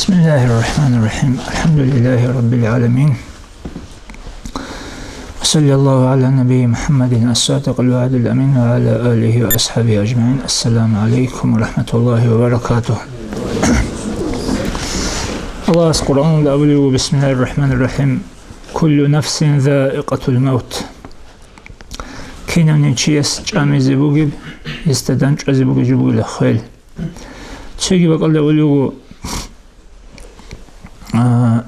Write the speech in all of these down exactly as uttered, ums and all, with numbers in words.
بسم الله الرحمن الرحيم. الحمد لله رب العالمين. وصلى الله على نبي محمد الصادق الوعد الأمين وعلى آله وأصحابه أجمعين. السلام عليكم ورحمة الله وبركاته. Аллагьас Къуръаналда абулеб буго: بسم الله الرحمن الرحيم. كل نفس ذائقة الموت. Кинавниги чияс чӀамизе бугеб, гьесда дандчӀвазе бугеб жо бугила хвел. Цоги бакӀалда абулеб буго, а,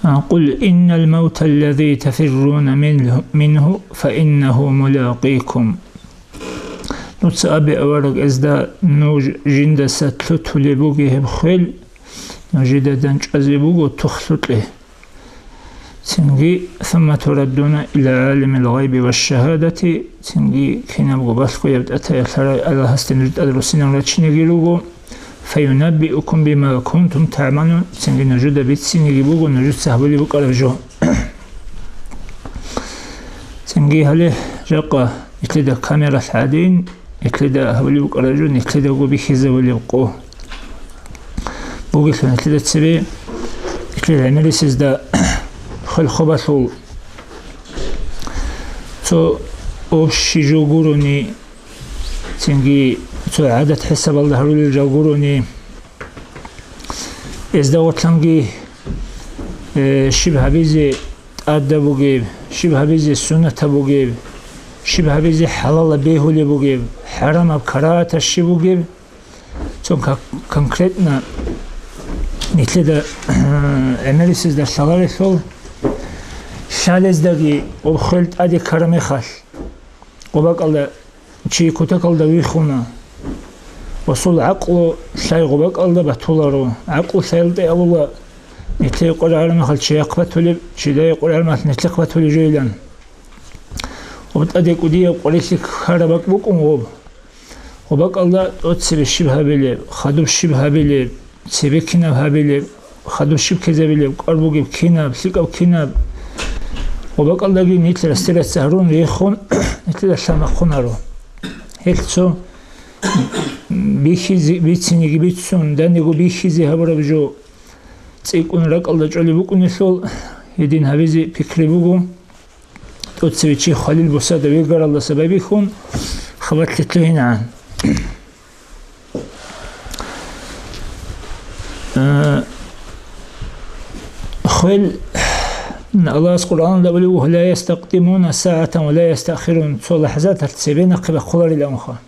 а, قل إن الموت الذي تفرون منه، منه فإنه ملاقيكم. Дуца абе, авараг, гьезда, нуж жиндаса лъутулеб бугеб гьеб хвел, нужеда дандчӀвазе буго тухлъукье. Цинги, ثم تردون إلى عالم الغيب والشهادة, цинги кинабго балъгояб тӀатаялъарай Аллагьасде нуж тӀаде руссинал рачиниги руго, فينبئكم بما كنتم تعملون, цинги нужеда бициниги буго нужеца гьабулеб букӀараб жо. Цинги гьале жакъа нилъеда камералъ гӀадин, нилъеда гьабулеб букӀараб жо, нилъедаго бихьизабулеб къо бугелъул, нилъеда цебе, нилъер гӀемерисезда хвел-хобалъул цо общий жо гурони, цинги цо гӀадат хӀисабалда гьарулел жал гурони, гьезда гъорлъанги, э, щиб гьабизе тӀадаб бугеб, щиб гьабизе суннатаб бугеб, щиб гьабизе хӀалалаб бегьулеб бугеб, хӀарамаб карагьатаб щиб бугеб, цо кон-, конкретно нилъеда гӀемерисезда лъаларелъул, лъалездаги гъоб хвел тӀаде ккараб мехалъ, гъоб бакӀалда чи кутакалда вихуна, расул гӀакълу лъай гъоб бакӀалда батуларо. ГӀакълу лъаялда абула, нилъее къваригӀараб мехалъ чияхъ батулеб, чияе къваригӀараб мехалъ нилъехъ батулеб жойилан. Гъоб тӀаде кӀудияб къварилъи ккараб бакӀ букӀун гъоб. Гъоб бакӀалда тӀоцебе щиб гьабилеб, хадуб щиб гьабилеб, цебе кинаб гьабилеб, хадуб щиб ккезабилеб, кӀвар бугеб кинаб, лъикӀаб кинаб. Гъоб бакӀалдаги нилъ растираться гьарун рехун, нилъеда лъан бахъунаро. Гьелъ цо бихьизе, бициниги бицун, даниго бихьизе гьабураб жо цӀикӀкӀун ракӀалда чӀолеб букӀунелъул, гьедин гьабизе пикри буго. ТӀоцеве чи хвалил бусада вегаралдаса байбихьун, хабалъ лъугьинегӀан. Э, хвел, Аллагьас Къуръаналда абулеб буго: «Ла ястакъдимуна сагӀатан ва ла ястаъхирун», цо лахӀзаталъ цебе нахъе бахъуларилан унха.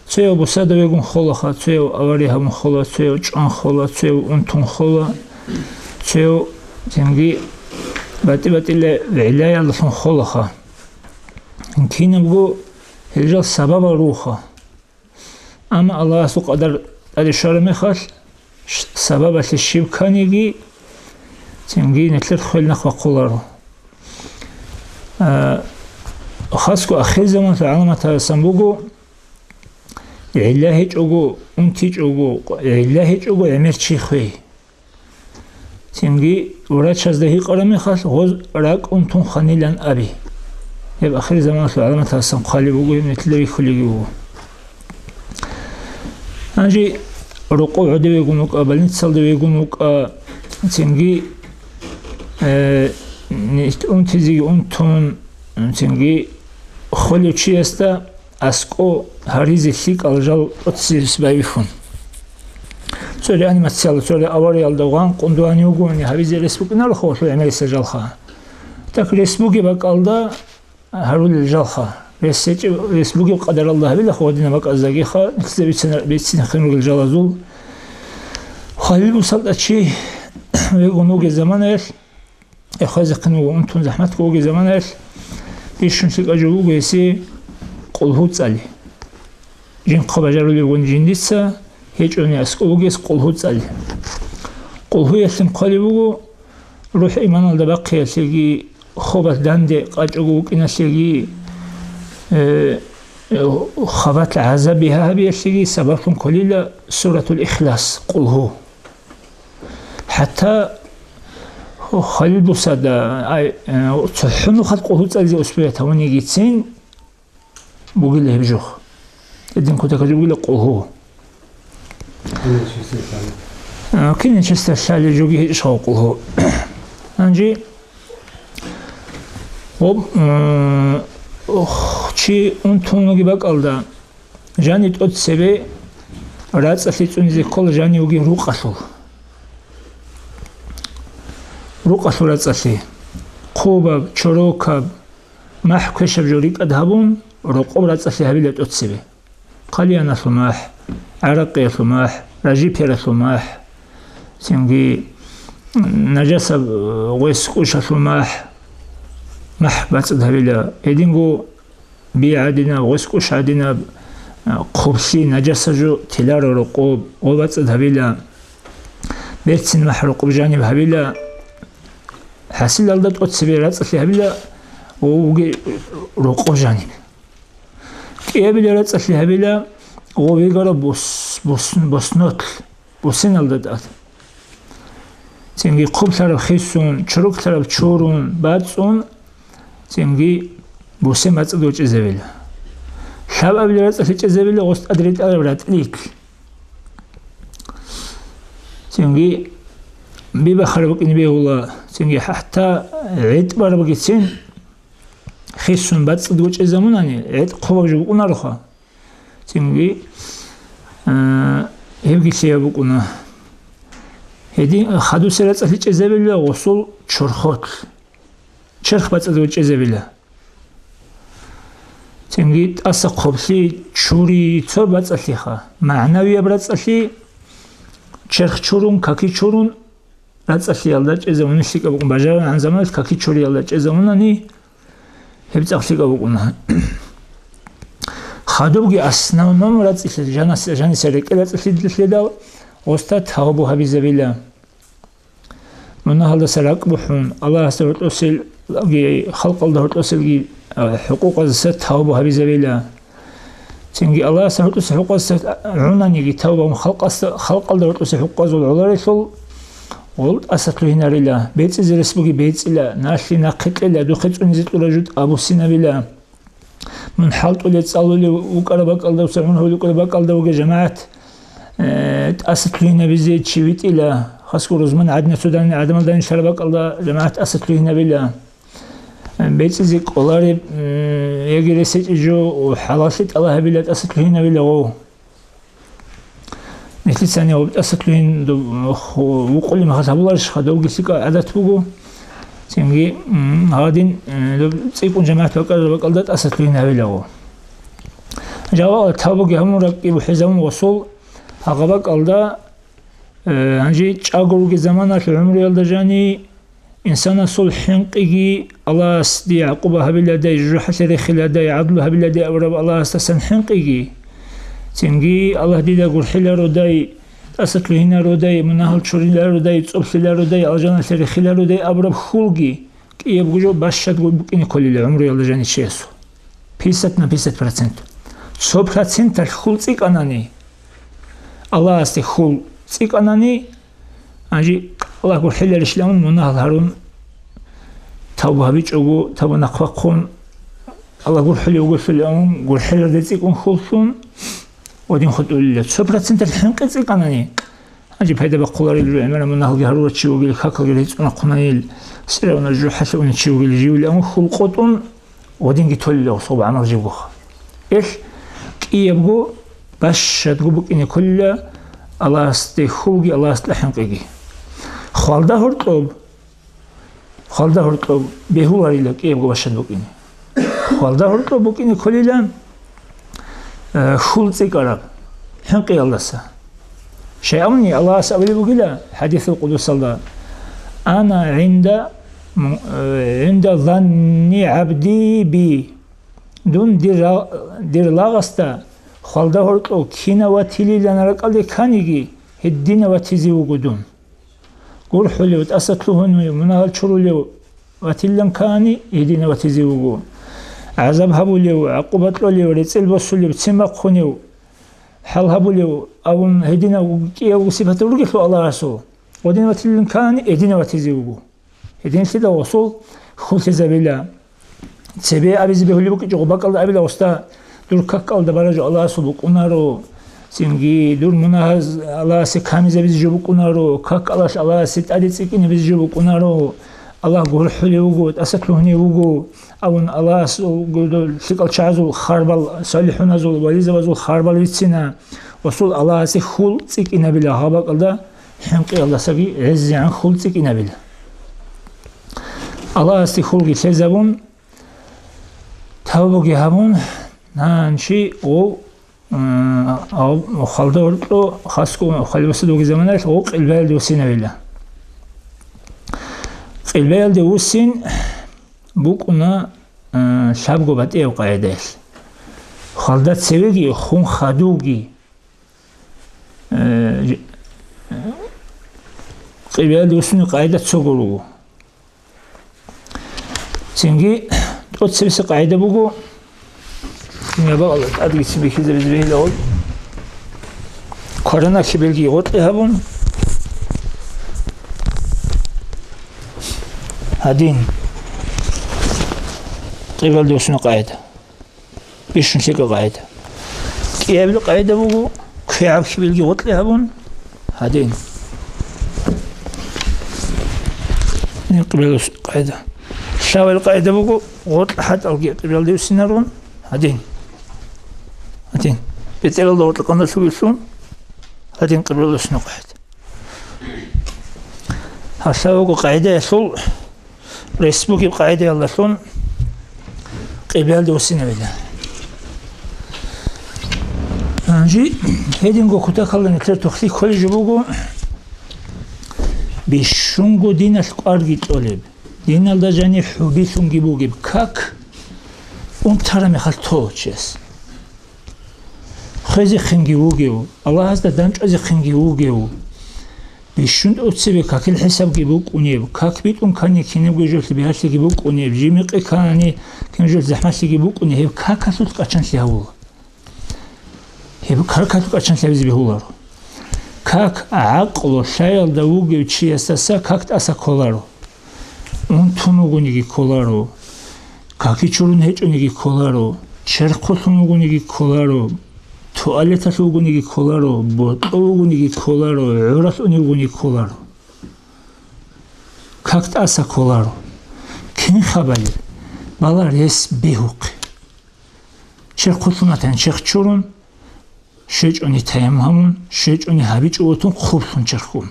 Цояв бусада вегун холаха, цояв авария гьабун хола, цояв чӀван хола, цояв унтун хола, цояв цинги батӀи-батӀила гӀиллаялдалъун холаха. Кинабго гьел жал сабабал руха. Амма Аллагьасул къадар тӀаде щвараб мехалъ, ш-, сабабалъе щиб кканиги, цинги нилъер хвел нахъ бахъуларо. А, хасго ахирзаманалъул гӀаламаталдасан буго, гӀилла гьечӀого, унтичӀого, гӀилла гьечӀого гӀемер чи хвей. Цинги врачазда гьикъараб мехалъ, гъоз ракӀ унтун хванилан аби. Гьеб ахирзаманалъул гӀаламаталдасан хъвалеб буго, гьеб нилъеда бихьулебги буго. Гьанже рокъов гӀодов вегун вукӀа, больницалда вегун вукӀа, цинги, э, нилъ унтизеги унтун, цинги хвалев чиясда аскӀов гьаризе лъикӀал жал тӀоцебесеб байбихьун. Цо реанимациялда, цо авариялда ван къундугьани вугони гьабизе рес букӀиналаха, гъолъул гӀемерисел жалха. Так рес бугеб бакӀалда гьарулел жалха. Рес гьечӀеб, рес бугеб къадаралда гьабилаха гьадинаб бакӀаздагиха, нилъеда бицина-, бицинхъин ругел жалазул. Хвалил бусалда чи вегун вугеб заманаялъ, эхвезехъин вуго, унтун захӀматго вугеб заманаялъ, бищун лъикӀаб жо буго гьесие къулгьу цӀали. Жинхъа бажарулеб бугони жиндица, гьечӀони аскӀов вугес къулгьу цӀали. Къулгьуялъин хъвалеб буго, рухӀ иманалда бахъиялъеги, хобалъ данде къачӀого вукӀиналъеги, э, э, хабалъ гӀазаб бигьа гьабиялъеги сабаблъун кколила Суратул Ихлас, къулгьу. ХӀатта хвалил бусада, ай, э, цохӀо нухалъ къулгьу цӀализе успевать гьавунигицин, бугила гьеб жо. Гьедин кутакалда бугила къулгьу. А, кинечесда лъали жоги гьечӀ хавкъулгьу. Гьанже, гъоб, м, ох, чи унтун вуги бакӀалда, жани тӀоцебе рацӀцӀалъи цӀунизе ккола жани вуги рукъалъул. Рукъалъул рацӀцӀалъи. Хъубаб, чорокаб, махӀ квешаб жо рикӀкӀад гьабун, рокъоб рацӀцӀалъи гьабила тӀоцебе. Хъалияналъул махӀ, гӀаракъиялъул махӀ, ражипералъул махӀ, цинги нажасаб, э, гъвес кӀушалъул махӀ, махӀ бацӀцӀад гьабила. Гьединго би гӀадинаб, гъвес кӀуш гӀадинаб, э, хъублъи, нажаса жо теларо рокъоб, гъо бацӀцӀад гьабила. Берцин махӀ рокъоб жаниб гьабила. ХӀасилалда тӀоцебе рацӀцӀалъи гьабила, гъо вуги рокъоб жаниб. КӀиабилеб рацӀцӀалъи гьабила гъо вегара бос-, бос-, боснотлъ, босиналда тӀад. Цинги хъублъараб хисун, чороклъараб чорун, бацӀцӀун, цинги босен бацӀцӀадго чӀезабила. Лъабабилеб рацӀцӀалъи чӀезабила гъос тӀад ретӀараб ратӀлилъ. Цинги бибахараб букӀине бегьула, цинги хӀатта гӀетӀ барабгицин, хисун бацӀцӀадго чӀезабунани, гӀетӀ хъубаб жо букӀунароха. Цинги, а, гьебги лъияб букӀуна. Гьедин хадусеб рацӀцӀалъи чӀезабила гъосул чорхолъ. Черх бацӀцӀадго чӀезабила. Цинги тӀаса хъублъи, чури, цо бацӀцӀалъиха. МагӀнавияб рацӀцӀалъи, черх чурун, каки чурун, рацӀцӀалъиялда чӀезабуни лъикӀаб букӀун. БажарагӀан заманалъ каки чуриялда чӀезабунани, гьеб цӀакъ лъикӀаб букӀуна. Хадубги основном рацӀцӀалъи, жанас-, жаниса рекӀел рацӀцӀалъилъидал гъосда тавбу гьабизабила. Мунагьалдаса ракӀ бухӀун, Аллагьасда гьоркьоселги, халкъалда гьоркьоселги, а, хӀукъукъаздаса тавбу гьабизабила. Цинги Аллагьасда гьоркьоса хӀукъуздаса гӀунаниги тавбу гьабун халкъасда, халкъалда гьоркьоса хӀукъуздул гӀоларелъул гъол тӀаса лъугьинарила, бецӀизе рес буги бецӀила, налъи нахъе кьела, духъе цӀунизе кьура жутӀа абусинабила. Мун хӀалтӀулев, цӀалулев вукӀараб бакӀалда, гӀумру гьавулев вукӀараб бакӀалда вугев жамагӀат, э, тӀаса лъугьинабизе чи витӀила, хасго рузман гӀадин цо данде гӀадамал данде лъараб бакӀалда жамагӀат тӀаса лъугьинабила. Э, бецӀизе кӀолареб, м, яги ресечӀеб жо хӀалаллъи тӀалаб гьабила, тӀаса лъугьинабила гъов. Нилъецани гъоб тӀаса лъугьин доб, ху-, вукъулеб мехалъ гьабуларищха, довги лъикӀаб гӀадат буго. Цинги, м, гьадин, э, доб цӀикӀкӀун жамагӀат бакӀараб бакӀалда тӀаса лъугьин гьавилаго. Жаваб тавбуги гьабун ракӀги бухӀизабун гъосул гьагъа бакӀалда, э, гьанже чӀаго ругел заманалъ гӀумруялда жани, инсанасул хӀинкъиги Аллагьас дие гӀакъуба гьабиладай, жужахӀалъи рехиладай, гӀадлу гьабиладай абураб Аллагьасдасан хӀинкъиги, цинги Аллагь дида гурхӀилародай, тӀаса лъугьинародай, мунагьал чурилародай, цӀоблъилародай, алжаналъе рехилародай абураб хьулги кӀиябго жо бащадго букӀине кколила гӀумруялда жанив чиясул. Пятьдесят на пятьдесят процент. Цо проценталъ хьул цӀикӀкӀанани, Аллагьасде хьул цӀикӀкӀанани, гьанже Аллагь гурхӀиларищилан мунагьал гьарун, тавба гьабичӀого, тавба нахъ бахъун, Аллагь гурхӀулев вугелъулан, гурхӀеларде цӀикӀкӀун хьул лъун, ва дин хутӀулила. Цо проценталъ хӀинкъи цӀикӀкӀанани, гьанже пайда бахъуларел гӀемерал мунагьалги гьарурав чи вугел, какалги рецӀун ахъунанил, сиравна жужахӀалъе унев чи вугел, живилан хьул къотӀун, ва динги толила гъосул гӀамал живгоха. Эл кӀиябго бащадго букӀине кколила Аллагьасде хьулги, Аллагьасда хӀинкъиги. Хвалда гьоркьоб, хвалда гьоркьоб бегьуларила кӀиябго бащад букӀине. Хвалда гьоркьоб букӀине кколила, э, хьул цӀикӀкӀараб хӀинкъиялдаса. Щайгурелъул Аллагьас абулеб бугила хӀадисул къудусалда: «Ана гӀинда, м, э, гӀинда занни гӀабди би». Дун дир ра-, дир лагъасда хвалда гьоркьов кинав ватилилан ракӀалде кканиги, гьединав ватизе вуго дун. ГурхӀулев, тӀаса лъугьунев, мунагьал чурулев ватилан ккани, гьединав ватизе вуго. ГӀазаб гьабулев, гӀакъуба кьолев, рецӀел босулев, цин бахъунев, хӀал гьабулев абун гьединав кӀиявго сипат ругелъул Аллагьасул, гьединав ватилан ккани, гьединав ватизе вуго. Гьединлъидал гъосул хьул лъезабила. Цебе абизе бегьулеб букӀинчӀого бакӀалда абила гъосда: «Дур какалда баражу Аллагьасул букӀунаро, Цинги дур мунагьаз Аллагьасе камизабизе жо букӀунаро, как Аллагьас Аллагьасе тӀаде цӀикӀкӀинабизе жо букӀунаро, Аллагь гурхӀулев вуго, тӀасалъугьунев вуго, абун Аллагьас лъикӀал чагӀазул харбал, салихӀуназул, вализабазул харбал бицина, Расул Аллагьасе хьул цӀикӀкӀинабила гьаб бакӀалда, хӀинкъиялдасаги гӀезегӀан хьул цӀикӀкӀинабила. Аллагьасде хьулги лъезабун, тавбуги гьабун, нанчи гъов, м, гъав халда гьоркьо, хасго халбасадуги заманаялъ гъов къилбаялде вуссинавила. Къилбаялде вуссин букӀуна, а, лъабго батӀияб къагӀидаялъ. Халда цевеги хун хадуги, э, къилбаялде вуссине къагӀида цого руго. Цинги тӀоцебиса къагӀида буго, дунья бакӀалда тӀадги цин бихьизабизе бегьилавал, кваранахьи белги гъоркье гьабун, гьадин, къилбаялде вуссине къагӀида. Бищун лъикӀа къагӀида. КӀиабилеб къагӀида буго, квегӀаб хьибилги гъоркье гьабун, гьадин. Нин къибла къагӀида. Лъабабилеб къагӀида буго, гъоркь хӀатӀалги къиблалде вуссинарун, гьадин. Гьадин. БетӀералда гъоркье къандалъугелъун, гьадин къиблалде вуссине къагӀида. Гьалъа вуго къагӀидаялъул рес бугеб къагӀидаялдалъун къиблалде вуссинавила. Гьанже гьединго кутакалда нилъер тухлъи кколеб жо буго, бищунго диналъ кӀварги кьолеб, диналда жаниб хӀубилъунги бугеб как унтараб мехалъ то чияс. Хвезехъинги вугев, Аллагьасда дандчӀвазехъинги вугев, бищун тӀоцебе какил хӀисабги букӀунеб, как битӀун ккани кинабго жоялъе бигьалъиги букӀунеб, жимикъе ккани кинабго жоялъе захӀмалъиги букӀунеб, гьеб какалъулъ кӀачанлъи гьавула. Гьеб какалъулъ кӀачанлъи гьабизе бегьуларо. Как гӀакълу лъаялда вугев чиясдаса как тӀаса кколаро. Унтун вугониги кколаро, каки чурун гьечӀониги кколаро, черхъулъун вугониги кколаро, туалеталъув вугониги кколаро, бокьов вугониги кколаро, гӀуралъ унев вугониги кколаро. Как тӀаса кколаро. Кин хабалеб? Бала рес бегьухъе. Черхъулъун ватани черх чурун, щвечӀони таяммум гьабун, щвечӀони гьабичӀо ватун хъублъун черхун.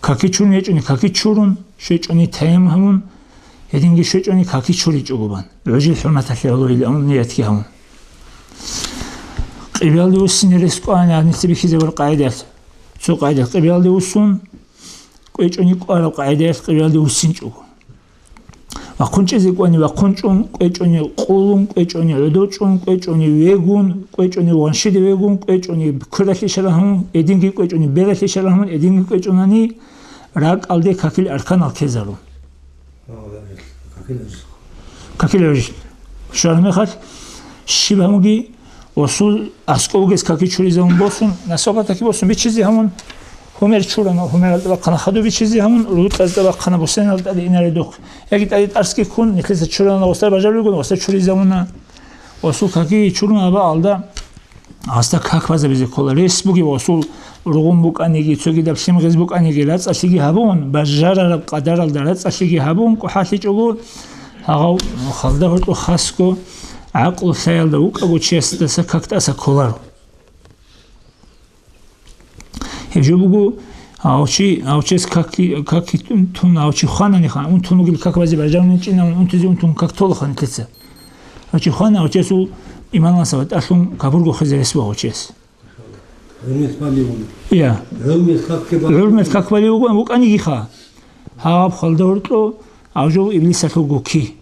Каки чурун гьечӀони каки чурун, щвечӀони таяммум гьабун, гьединги щвечӀони каки чуричӀого бан. ГӀужил хӀурматалъе гьалугьилан ниятги гьабун. Къиблалде вуссине рес кӀвани гьаб нилъер бихьизабураб къагӀидаялъ. Цо къагӀидаялъ къиблалде вуссун, кӀвечӀони кӀвараб къагӀидаялъ къиблалде вуссинчӀого. ВахъунчӀизе кӀвани вахъунчӀун, кӀвечӀони къулун, кӀвечӀони гӀодочӀун, кӀвечӀони вегун, кӀвечӀони ванщиде вегун, кӀвечӀони квералъе шарагьун, эдинги кӀвечӀони бералъе шарагьун, эдинги кӀвечӀунани ракӀалде какил арканал ккезарун. Какил гӀужил. Щвараб мехалъ, щиб гьамуги Расул аскӀов вугес каки чуризавун босун, насабатаки босун бичизе гьамун, гьумер чурана, гьумералда бахъана хадуб бичизе гьамун, рукьазда бахъана бусеналда тӀаде инаредухъ. Яги тӀаде тӀарсги ккун, нилъеца чурана гъосда бажарулгун, гъосда чуризавуна. Расул каки чурун абаалда, гъасда как базабизе ккола. Рес бугеб Расул ругъун букӀаниги, цогидаб лъимгъиз букӀаниги, рацӀцӀалъиги гьабун, бажарараб къадаралда рацӀцӀалъиги гьабун, кӀухӀалъичӀого, гьагъав халда гьоркьо хасго, гӀакълу лъаялда вукӀаго чиясдаса как тӀаса кколаро. Гьеб жо буго, гьав чи, гьав чияс каки, каки тун, тун, гьав чи хванани хан, унтун вугел как базе бажаруничӀин, унтизе унтун как тола хан нилъеца. Гьав чи хвана, гьав чиясул иманалдаса ватӀалъун капурго хвезе рес буго гьав чияс. ГӀурмат балев вуго. Я. ГӀурмат как балев вуго, вукӀанигиха. Гьаб халда гьоркьо, гьав жо иблисалъул гуки.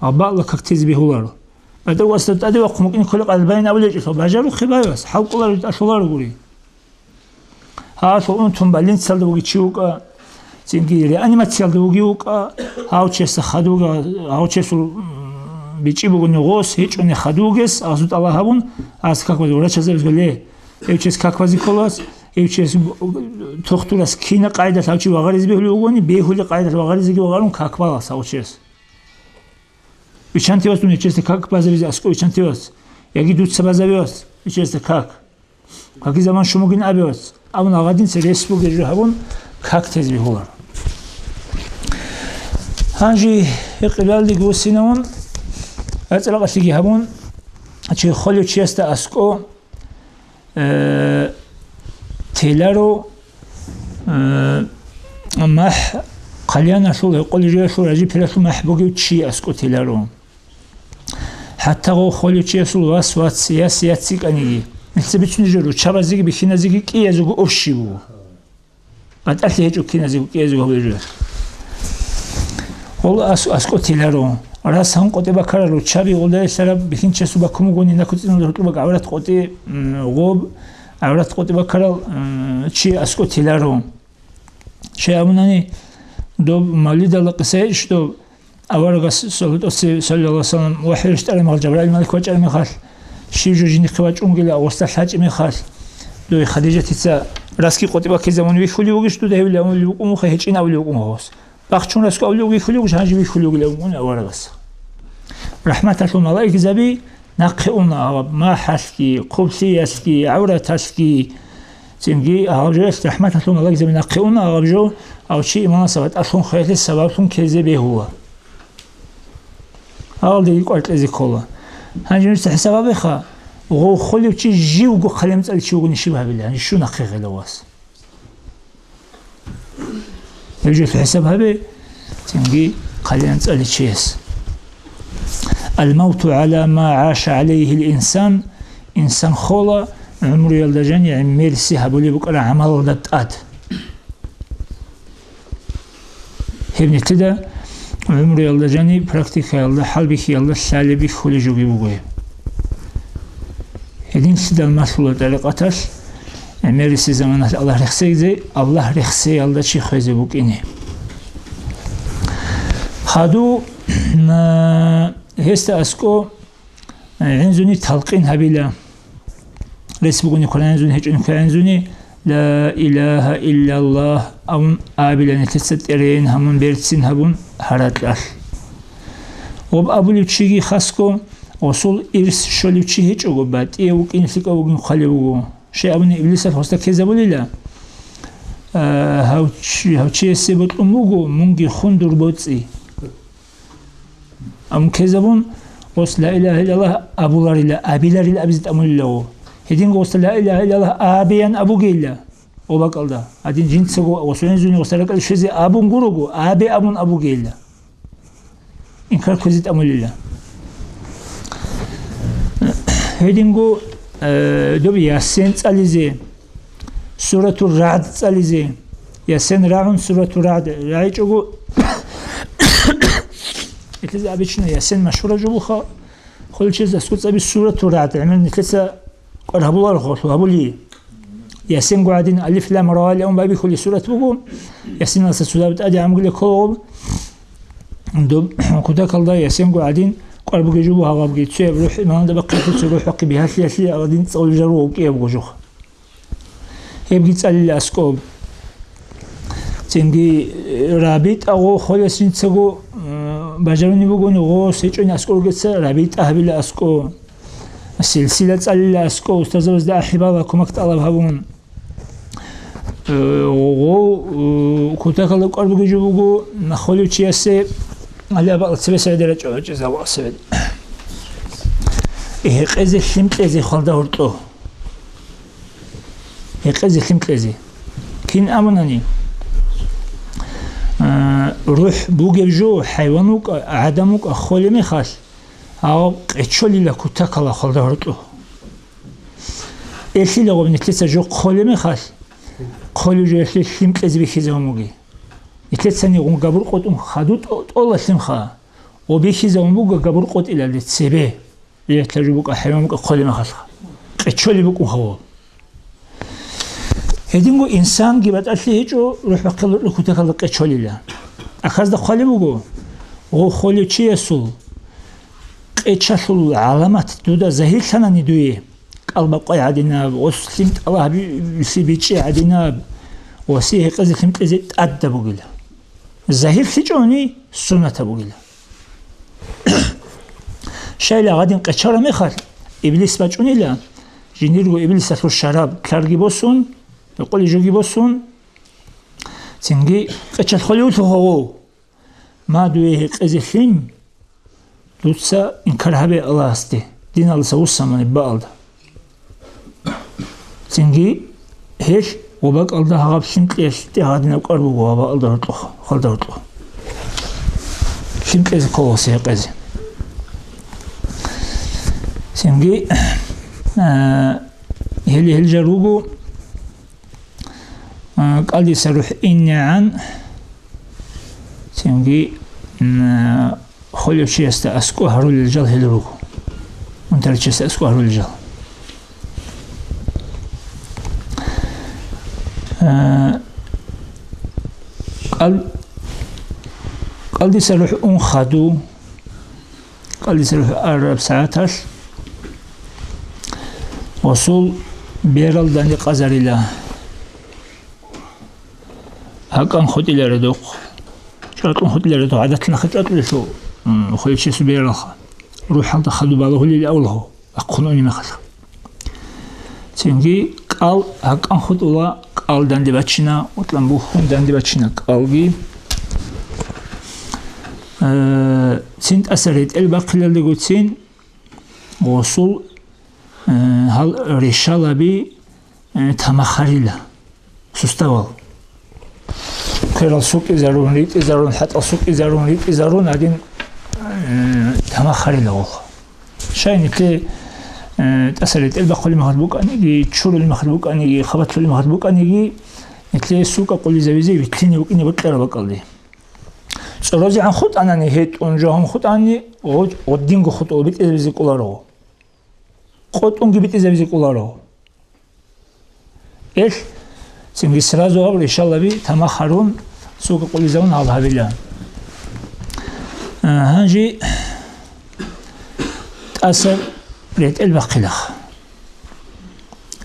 Гьаб бакӀла как тезе бегьуларо. БетӀер васда тӀаде вахъун вукӀине кколеб къайда байин абулеб гьечӀелъул, бажарухъе байвас, хӀалкӀоларо, тӀалъуларо гури. Гьалъул унтун больницалда вуги чи вукӀа, цинги реанимациялда вуги вукӀа, гьав чиясда хадуга, гьав чиясул, м, бичӀчӀи бугони гъос, гьечӀони хадугес, азу тӀалаб гьабун, аз как базе врачазабиз гьоле, гьев чияс как базе кколас, гьев чияс, тухтурас кина къайдалъ гьав чи вагъаризе бегьулев вугони, бегьулеб къайдалъ вагъаризеги вагъарун как балас гьав чияс. Виччанте вас дун гьечесда как базабизе аскӀов виччанте вас, яги дуца базабе вас гьечесда как. Каки заман шумугин абиос, абун агъадинца рес бугел жо гьабун, как тезе бегьулар. Гьанже гьекъилалдеги вуссинавун, гӀацӀракъалъиги гьабун, чи холев чиясда аскӀо, э, теларо, э, махӀ, хъалияналъул, гьекъолел жоялъул, ражи-пиралъул махӀ бугев чи аскӀо теларо. ХӀатта гъов холев чиясул вас, вац, яс, яц йикӀаниги. Нилъеца бицунеб жо, руччабазеги бихьиназеги кӀиязего общий буго. БатӀалъи гьечӀо киназего кӀиязего гьабулеб жо. Гъол ас-, аскӀо теларо. Рас гьан къотӀи баккарал руччаби гъолда релълъараб бихьинчиясул баккун бугони, накуцӀиналда гьоркьоб бакӀ гӀаврат къотӀи, м, гъоб, гӀаврат къотӀи баккарал, м, чи аскӀо теларо. Щай абунани, доб мавлидалда къиса гьечӀищ доб, аварагас саллаллагьу гӀалайгьи вассалам вахӀи рещтӀараб мехалъ, Жабраил малик вачӀараб мехалъ, щиб жо жиндихъе вачӀунгила, гъосда лъачӀеб мехалъ, дой Хадижатица расги къотӀи баккизабун вихьулев вугищ дуда гьевилан абулев вукӀун вуха, гьечӀин абулев вукӀун вуха гъос. Бахчун расго абулев вихьулев вугищ, гьанже вихьулев вугилан вукӀун аварагас. РахӀматалъул малаикзаби нахъе уна гьаб махӀалъги, хъублъиялъги, гӀавраталъги, цинги гьаб жоялъ рахӀматалъул малаикзаби нахъе уна гьаб жо, гьав чи иманалъа батӀалъун хвеялъе сабаблъун ккезе бегьула. Гьалдеги кӀвар кьезе ккола. Гьанже нужеца хӀисаб гьабеха, гъов холев чи живго хъалиял цӀалев чи вугони щиб гьабила, гьанже щун нахъе гъела вас. Гьеб жо хӀисаб гьабе, цинги хъалиял цӀалев чияс. Ал-мавту гӀала ма гӀаша гӀалайгьил инсан, инсан хола гӀумруялда жанигӀ мерси гьабулеб букӀараб гӀамалалда тӀад. Гьеб нилъеда гӀумруялда жаниб практикаялда, хӀалбихьиялда лъалеб бихьулеб жоги буго гьеб. Гьединлъидал малъула тӀарикъаталъ, гӀемерисеб заманалъ Аллагь рехсезе, Аллагь рехсеялда чи хвезе букӀине. Хадуб, на, гьесда аскӀо гӀинзуни талкъин гьабила. Рес бугони квана гӀинзуни, гьечӀони квана гӀинзуни, «Ла илагьа иллаллагь» абун абила нилъеца тӀерейин гьамун берцин гьабун гьаракьалъ. Гъоб абулев чиги хасго, гъосул ирс щолев чи гьечӀого, батӀияв вукӀин лъикӀав вугин хъвалев вуго. Щай абуни, иблисалъ гъосда ккезабулила, а, гьав чи-, гьав чиясе бокьун буго, мунги хун дур боцӀи. Амма ккезабун, гъос «Ла илагьа иллаллагь» абуларила, абиларила абизе тӀамулила гъо. Гьединго гъосда «Ла илагьа иллаллагь» абеян абугейила гъо бакӀалда. Гьадин жинцаго гъос гӀинзуни гъосда ракӀалде щвезе абун гурого, абе абун абугейила. Инкар кквезе тӀамулила. Гьединго, э, доб Ясин цӀализе, Суратур РагӀд цӀализе. Ясин рагӀун, Суратур РагӀд рагӀичӀого, гьелъизе обычно Ясин машгьура жо буха, холев чиясда аскӀо цӀаби Суратур РагӀд, гӀемер нилъеца кӀвар гьабуларо, гьабули. Ясинго гӀадин, Алиф Лам Ра лъун байбихьулеб сурат буго. Ясиналъа цо доб тӀаде гӀамгула ккола гъоб. Доб кутакалда Ясинго гӀадин кӀвар бугеб жо буго гьабги, цояб рухӀ иманалда бахъиялъе, цо рухӀ бахъи бигьалъиялъе гӀадин цӀалулел жо руго кӀиябго жо. Гьебги цӀалила аскӀоб. Цинги, э, рабитӀа гъо холес жинцаго, э, бажарунеб бугони, гъос гьечӀони аскӀор ругеца рабитӀа гьабила аскӀо. Силсила цӀалила аскӀо, устазабазда ахӀи бала кумек тӀалаб гьабун. Э, гъо, э, кутакалда кӀвар бугеб жо буго, холев чиясе, гьале аб-, цебесеб гӀедера чӀо-, чӀезаб асеб. Э, гьекъезе лъим кьезе хвалда гьоркьо. Гьекъезе лъим кьезе. Кин абунани, а, рухӀ бугеб жо, хӀайван вукӀа, гӀадан вукӀа, холеб мехалъ, гьав къечолила кутакалда хвалда гьоркьо. Элъила гъоб нилъеца жо холеб мехалъ, холев жоялъе лъим кьезе бихьизабун бугеб. Нилъецани гъун габур къотӀун хадуб тӀо-, тӀола лъимха, гъо бихьизабун буго габур къотӀилалде цебе. Гьелъ жо букӀа, хӀайван букӀа, холеб мехалъха. Къечолеб букӀун гьав. Гьединго инсанги батӀалъи гьечӀо, рухӀ бахъал рукӀа кутакалда къечолила. Ахазда хъвалеб буго, гъо холев чиясул къечалъул гӀаламат дуда загьирлъанани дуе, кӀал бакъвай гӀадинаб, гъос лъим тӀалаб гьабизе бичӀчӀи гӀадинаб, гъосе гьекъезе лъим кьезе тӀадаб бугила. ЗагьирлъичӀони суннатаб бугила. Щайила гьадин къечараб мехалъ, иблис бачӀунила, жиндирго иблисалъул шараб лъарги босун, гьекъолеб жоги босун, цинги къечалъ холевлъухъа гъов. Ма дуе гьекъезе лъим, дуца инкар гьабе Аллагьасде, диналдаса вуссамани баалда. Цинги гьелъ ва бакӀалда гьагъаб лъим кьелъ тӀегьадинаб кӀвар буго ва баалда гьоркьохъ, халда гьоркьохъ. Лъим кьезе ккола гьекъезе. Цинги, а, гьел, гьел жал руго, а, кӀалдиса рухӀ инегӀан, цинги, м, холев чиясда аскӀо гьарулел жал гьел руго. Унтарав чиясда аскӀо гьарулел жал. А, кӀал-, кӀалдиса рухӀ ун хаду, кӀалдиса рухӀ араб сагӀаталъ гъосул берал данде къазарила. ГьакӀан хутӀиларедухъ, чӀакьун хутӀиларедухъ, гӀадатлъи нахъе чӀакьулелъул, м, холев чиясул бералха. РухӀалда хаду балагьулел авлаго, ахъун унеб мехалъ. Цинги кӀал гьакӀан хутӀула, кӀал данде бачина, укьан бухьун данде бачина кӀалги. Э, цин тӀаса ретӀел бахъилалдегоцин гъосул, э, гьал решалаби, э, тамахарила, суставал. Кверал сукӀизарун, ритӀизарун, хӀатӀал сукӀизарун, ритӀизарун гьадин, э, тамахарила гъолъ. Щай нилъе, э, тӀаса ретӀел бахъулеб мехалъ букӀаниги, чурулеб мехалъ букӀаниги, хабалъулеб мехалъ букӀаниги, нилъее сукӀа къулизавизе вилълъине букӀине бокьараб бакӀалде. ЦӀорозегӀан хутӀанани гьетӀун, жо гьам хутӀани, гъо-, гъодинго хутӀула битӀизабизе кӀоларо. КъотӀунги битӀизабизе кӀоларо. Эл, цинги сразу гьаб решалаби тамахарун, сукӀа къулизавун гьал гьабила. А, гьанже тӀаса ретӀел бахъилаха.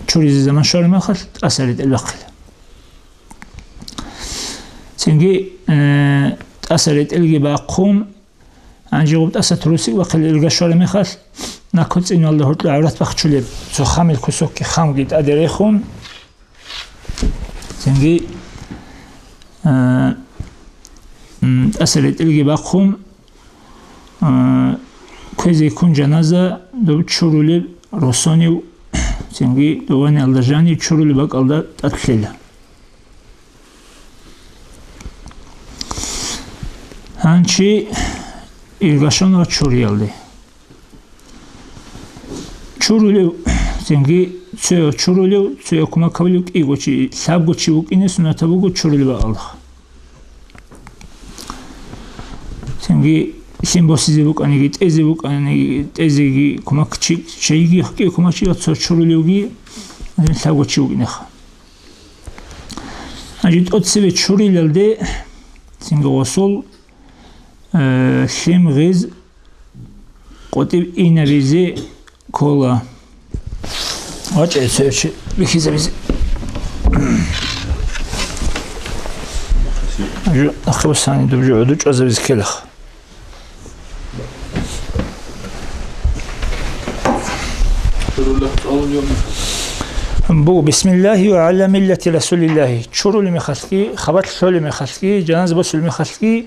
Чуризе заман щвараб мехалъ тӀаса ретӀел бахъила. Цинги, э, тӀаса ретӀелги бахъун, гьанже гъуб тӀаса трусик бахъила ирга щвараб мехалъ, накоцӀиналда гьоркьо гӀаврат бахчулеб цо хамил кусокги хамги тӀаде рехун, цинги, а, м, тӀаса ретӀелги бахъун, а, кквезе ккун жаназа доб чурулеб росонив, цинги дованиялда жанив чурулеб бакӀалда тӀад лъела. Гьанчи иргашонал чуриялде. Чурулев, цинги цояв чурулев, цояв кумак гьавулев кӀиго чи, лъабго чи вукӀине суннатаб буго чурулеб бакӀалда. Цинги лъим босизе букӀаниги, тӀезе букӀаниги, тӀезеги кумак чи, чейги кӀиго кумак чи, цо чурулевги, лъабго чи вукӀинеха. Гьанже тӀоцебе чурилалде цинги гъосул, э, лъим гъиз къотӀиб инабизе ккола. ВачӀа цо чи бихьизабизе. Жо, ахъа бусани дуб жо гӀуду чӀвазабизе ккелаха. Буго, бисмиллагьи ва гӀала миллати расулиллагьи. Чурулеб мехалъги, хабалъ лъолеб мехалъги, жаназа босулеб мехалъги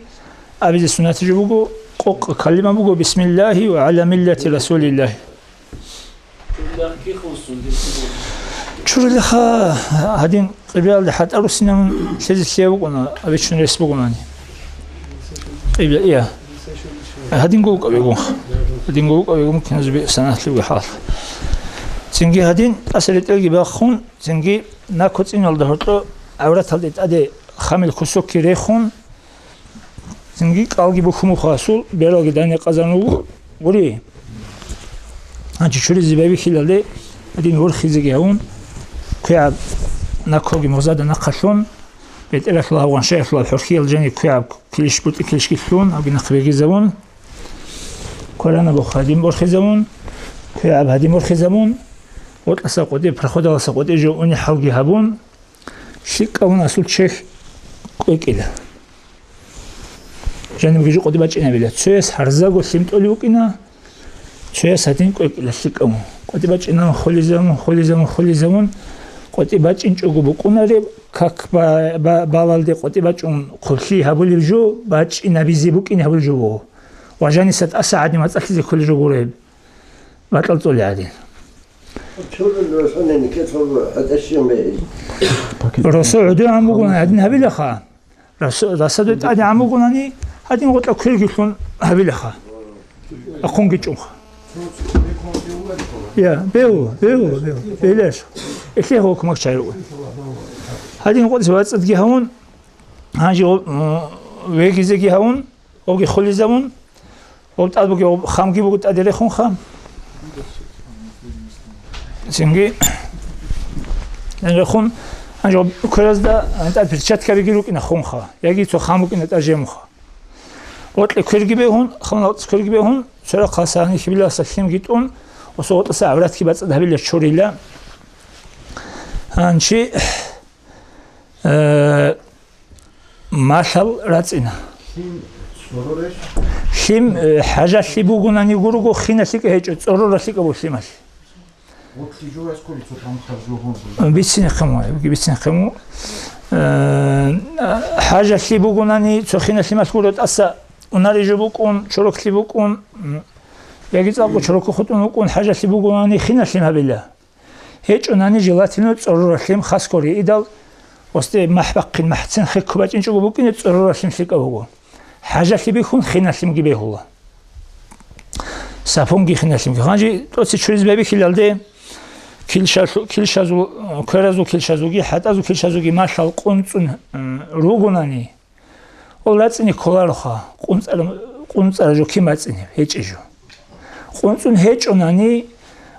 абизе суннатаб жо буго, къокъ калима буго, бисмиллагьи ва гӀала миллати расулиллагьи. Чурулеха гьадин къибялда хӀатӀа руссинан лъезе лъия букӀуна, абичун рес бугунани. Къибла, ия. Гьадин гулкъа бегун. Гьадин гулкъа бегун киназби саналъуги хӀал. Цинги гьадин тӀаса ретӀелги бахун, цинги накоцӀиналда гьоркьо гӀавраталде тӀаде хамил кусокги рехун, цинги кӀалги бухьун буго гъосул, бералги дание къазарун буго гури. Гьанчи чуризе байбихьилалде гьадин ворхизеги гьавун, квегӀаб накоги мурзада нахъалъун, бетӀералъула гьав гъаншаялъула хӀорхьиял жани квегӀаб килищ бутӀи килищги лъун, гьабги нахъ бегизавун, кваранабухъ гьадин борхизавун, квегӀаб гьадин борхизавун, гъоркьаса къотӀи, проходаласа къотӀи жо уни хӀалги гьабун, лъикӀавун асул чехь кӀвекӀила. Жанибги жо къотӀи бачӀинабила. Цояс гьарзаго лъим тӀолев вукӀина, Цояс гьадин кӀвекӀила лъикӀав. КъватӀи бачӀинан холезавун, холезавун, холезавун, къватӀи бачӀинчӀого букӀунареб, как ба-, ба-, балалде къватӀи бачӀун хъублъи гьабулеб жо, бачӀинабизе букӀине гьабулеб жо буго. Ва жаниса тӀаса гӀадин вацӀцӀалъизе кколеб жо гуреб, бакьал цӀолей гӀадин. Чурул росунани кецалъул хӀатӀащин бегьи. Росу гӀодигӀан бугун гьадин гьабилаха. Рас-, расадул тӀадегӀан бугунани, гьадин гъотӀа кверги лъун гьабилаха. Ахъунги чӀунха. Я, бегьу, бегьу, бегьу, бегьлъеш. Эхле гьав кумак чайру. Гьадин гъотӀ вацӀцӀадги гьавун, гьанже гъо-, м, вегизеги гьавун, гъоги холезавун, гъоб тӀад буги, гъоб хамги буго тӀаде рехунха. Цинги рехун, гьанже гъоб кверазда гьанже тӀад перчаткабиги рукӀина хунха, яги цо хам букӀина тӀад жемуха. Гъоркье кверги бегьун, хамал кверги бегьун, цо рахъ гьасани хибиласа лъимги тӀун, осо гъотӀаса гӀавратги бацӀцӀад гьабила чурила. Гьанчи, э, малъал рацӀцӀина. Лъим цӀорорищ? Лъим, э, хӀажалъи бугунани гурого, хиналъикӀа гьечӀо, цӀороралъикӀа бу лъималъ. Гъотлъи жо асколи цо тӀамхъа жо гьунбу? Бицинехъе му, бицинехъе му. Э, хӀажалъи бугунани, цо хиналъи малъ гуро тӀаса, унари жо букӀун, чороклъи букӀун, м, яги цӀакъго чороклъи хутӀун вукӀун, хӀажалъи бугунани хиналъи гьабила. ГьечӀунани желательно цӀороралъим хас кколи идал, осде махӀ бахъин махӀцин хекку бачӀинчӀого букӀине цӀороралъим лъикӀаб буго. ХӀажалъи бихьун хиналъимги бегьула. Сапунги хиналъимги. Гьанже тӀоце чуризе байбихьилалде килщалъу-, килщазул, кверазул килщазулги, хӀатӀазул килщазулги малъал къунцӀун, м, ругунани, Ол рацӀцӀине кколароха, къунцӀара-, къунцӀара жо кин бацӀцӀинеб, гьечӀеб жо. КъунцӀун гьечӀонани,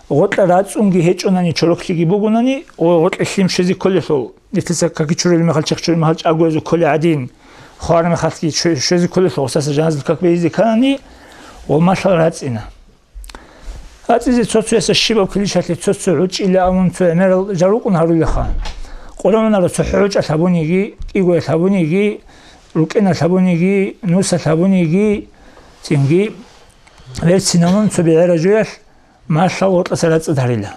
гъоркьа рацӀцӀунги гьечӀонани, чороклъиги бугонани, о, гъоркье лъим щвезе кколелъул, нилъеца каки чурулеб мехалъ, чехъ чурулеб мехалъ чӀагоязул кколей гӀадин, хвараб мехалъги щве-, щвезе кколелъул, гъосаса жаназал как бейзе кканани, о, малъал рацӀцӀина. АцӀизе цо-цоясда щибаб килищалъе цо-цо гӀучӀила абун цо гӀемерал жал рукӀун гьарулеха. Къоло мунагьал цохӀо гӀучӀалъ гьабуниги, кӀигоялъ гьабуниги, рукӀиналъ гьабуниги, нусалъ гьабуниги, цинги верцинавун цо бегӀераб жоялъ малъал гъоркьаса рацӀцӀад гьарила.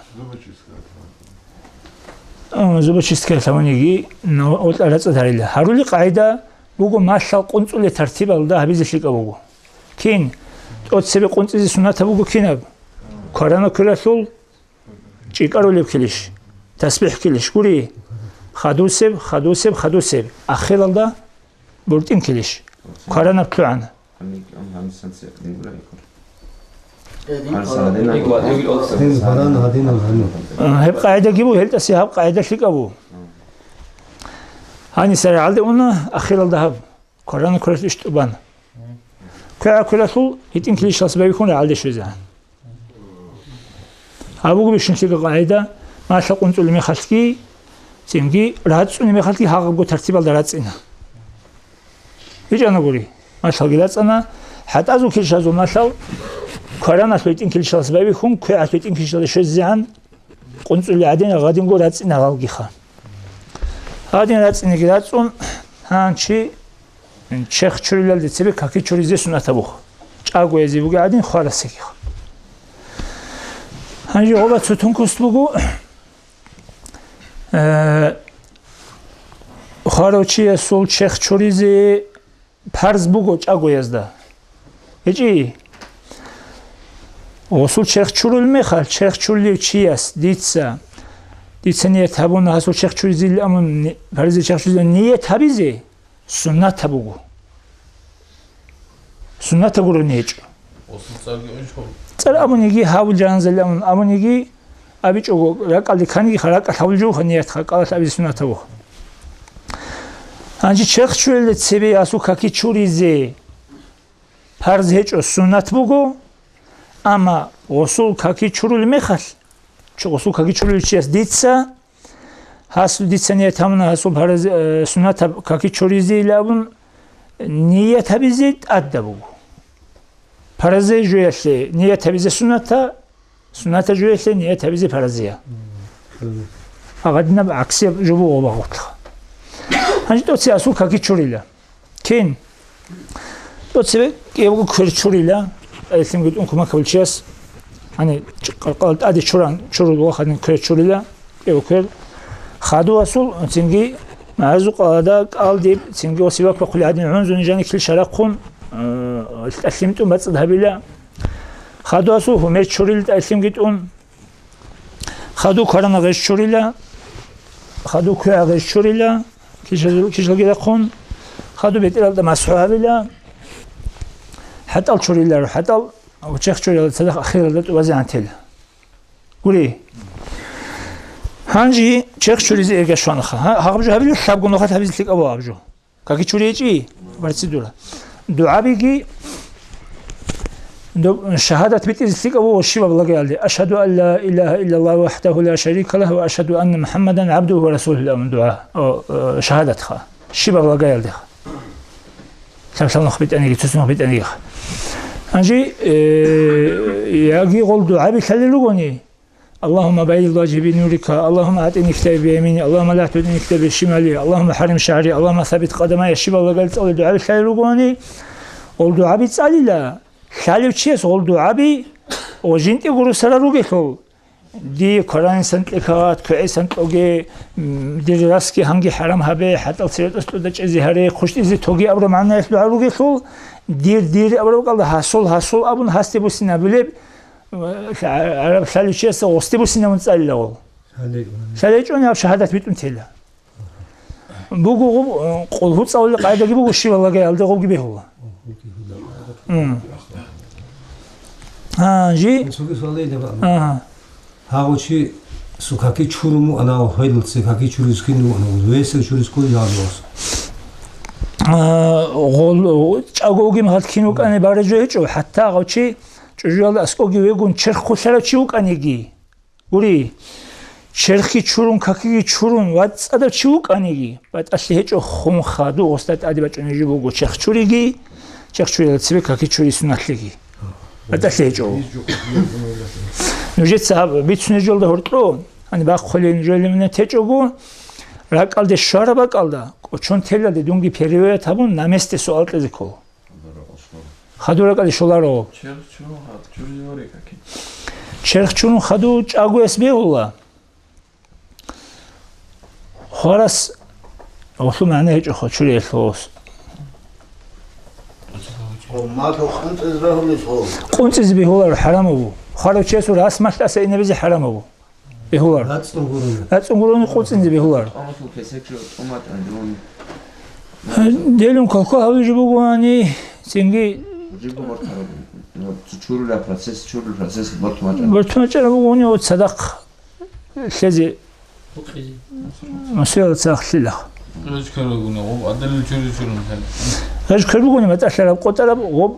Зубочисткаялъ гьабуниги, но-, гъоркьа рацӀцӀад гьарила. Гьарули къагӀида буго малъал къунцӀулей тартибалда гьабизе лъикӀаб буго. Кин? ТӀоцебе къунцӀизе суннатаб буго кинаб? Кваранаб квералъул чӀикӀарулеб килищ, тасбихӀ килищ гури, хадусеб, хадусеб, хадусеб, ахиралда буртӀин килищ, кваранаб лъугӀана. Гьеб къагӀидаги буго, гьелтӀасе гьаб къагӀида лъикӀаб буго. Гьаниса рагӀалде уна, ахиралда гьаб. Кварана кваралъ иш тӀубан. КвегӀаб кваралъул гьитӀин килищалас байбихьун рагӀалде щвезегӀан. Гьаб буго бищунлъига къагӀида, малъа къунцӀулеб мехалъги, цинги рацӀцӀунеб мехалъги гьагъабго тартибалда рацӀцӀина. БичӀана гури, малъалги рацӀцӀана, хӀатӀазул килищазул малъал квараналъул гьитӀин килищалас байбихьун, квегӀалъул гьитӀин килищалда щвезегӀан. КъунцӀулел гӀадин гьадинго рацӀцӀина гьалгиха. Гьадин рацӀцӀинеги рацӀцӀун, гьанчи черх чурилалде цебе каки чуризе суннат гьабуха. ЧӀагоязе бугеб гӀадин хварасегиха. Гьанже гъоба цо тункуст буго, э, хварав чиясул черх чуризе парз буго чӀагоязда. ГьечӀи, гъосул черх чурул мехалъ, черх чурулев чияс дица, дица ният гьабуна гьасул черх чуризил амун, ни-, парзе черх чуризил ният гьабизе суннатаб буго. Суннатаб гурони гьечӀо. Гъосул цӀарги унчӀо. ЦӀар абуниги, гьабул жаназали амун абуниги, абичӀого, ракӀалде канигиха, ракӀалъ гьабулжуха ниятха, ракӀалалъ абизе суннатаб буго. Гьанже черх чурилде цебе гьасул каки чуризе парз гьечӀо, суннат буго, амма гъосул каки чурулеб мехалъ, чу-, гъосул каки чурулев чияс дица, гьасул дица ният гьабуна гьасул парз, э, суннатаб каки чуризе илан абун, ният гьабизе тӀадаб буго. Парзе жуялъе ният гьабизе сунната, сунната жуялъе ният гьабизе паразия. Мгм. Агъадинаб гӀаксияб жо буго багъулъа. Гьанже тӀоце асул каки чурила. Кин? ТӀоцебе кӀиябго квер чурила, гӀелъимги тӀун кумакабулчияс. Гьаниб къаркъала тӀаде чуран, чурул вахадин квер чурила, кӀев квер. Хадув асул, цинги магӀарзукъалда кӀалдиб, цинги ва сивак бахъули гьадин гӀунзуни жани килщарахъун, э, тӀалъим тӀун бацӀцӀад гьабила. Хадув асул гьумер чурил тӀалъимги тӀун. Хадув кварана гъеж чурила, хадув квегӀа гъеж чурила, кишазул-, кишалги рахъун, хадув бетӀералда масхӀу гьабила, хӀатӀал чуриларо, хӀатӀал ва черх чурила цадахъ ахиралда тӀубазе гӀантила. Гури. Гьанжи черх чуризе эргашванаха. Гьа-, гьаб жо гьабила, лъабго нухалъ гьабизе лъикӀаб гьаб жо. Каки чури гьечӀи? Процедура. ДугӀабиги, ду-, шагьадат битӀизе лъикӀав вуго щибаб лагаялде: «Ашгьаду ан ла илагьа иллаллагь вахӀдагьу ла шарика лагь ва ашгьаду анна МухӀаммадан гӀабдугьу ва расулугьу», – абун дугӀа, о, э, шагьадатха. Щибаб лагаялдеха. Лъаб-лъаб нух битӀаниги, цо-цо нух битӀаниги. Гьанже, э, яги гъол дугӀаби лъалел ругони, اللهم بيض وجهي بنورك، اللهم أعطني كتابي بيميني، اللهم لا تضيعني كتابي بشمالي، اللهم حرم شعري، اللهم ثبت قدمي, щибал лагал цӀале дугӀаби лъалел ругони, гъол дугӀаби цӀалила, лъалев чияс гъол дугӀаби ва жинтӀи гурусара ругелъул, дие кваранисан кьекагъат, квегӀисан кьоге, м, дир расги гьанги хӀарам гьабе, хӀатӀал сиратӀас тӀуда чӀезе гьаре, хъущтӀизе тоге абураб магӀнаялъ дугӀа ругелъул, дир, дир абураб кӀалда гьасул, гьасул абун гьасде буссинабулеб, ГӀараб лъалев чиясда гъосде буссинавун цӀалила гъов. ЛъалечӀони гьаб шагьадат битӀун тела. Буго гъоб, къулгьу цӀалулел къагӀидаги буго, щибал лагаялда гъобги бегьула. М. А, жи? Цоги суал дайда баъ. Ага. Гьав чи сукаки чуруму ана гьойлуце каки чурискин весел чурискун ялдос. А, гъол, чӀаго угин гьал кин вукӀани баражо гьечӀо, хӀатта гъав чи чӀужуялда аскӀоги вегун черх хъулъарав чи вукӀаниги. Гури, черхги чурун, какиги чурун, вацӀцӀадав чи вукӀаниги, батӀалъи гьечӀо хун хадув гъосда тӀаде бачӀунеб жо буго черх чуриги, черх чурила цебе каки чури суналъиги. БатӀалъи гьечӀо. Нужеца гьаб бицунеб жолда гьоркьо, гьаниб бахъулин жолимна течӀого, ракӀалде щвараб бакӀалда, кӀочон телалде дунги перевоят гьабун, на месте суал кьезе ккола. Хадур ракӀалде щоларо. Черх чурун хадув чуризе варе каки. Черх чурун хадув чӀагояс бегьула. Хварас гъолъул магӀна гьечӀоха чуриялъулас. КъунцӀизе бегьуларо, хӀарамабу. Хварав чиясул рас малъаса инабизе хӀарамабу. Бегьулар. РацӀцӀун гурони. РацӀцӀун гурони къунцӀизе бегьулар. Томатул кесек жо, томат, а, дун. Делун колко гьавижи бугоани, цинги. Жибго бортараб. Чурила процесс, чурил процесс бортмачӀа. БортмачӀа бугони, о, цадахъ лъезе. Букъизе. Масуяла цадахъ лъила. Гъеж квер бугони, гъоб адалил чури чурун хӀел. Гъеж квер бугони, батӀалъараб къотӀараб гъоб,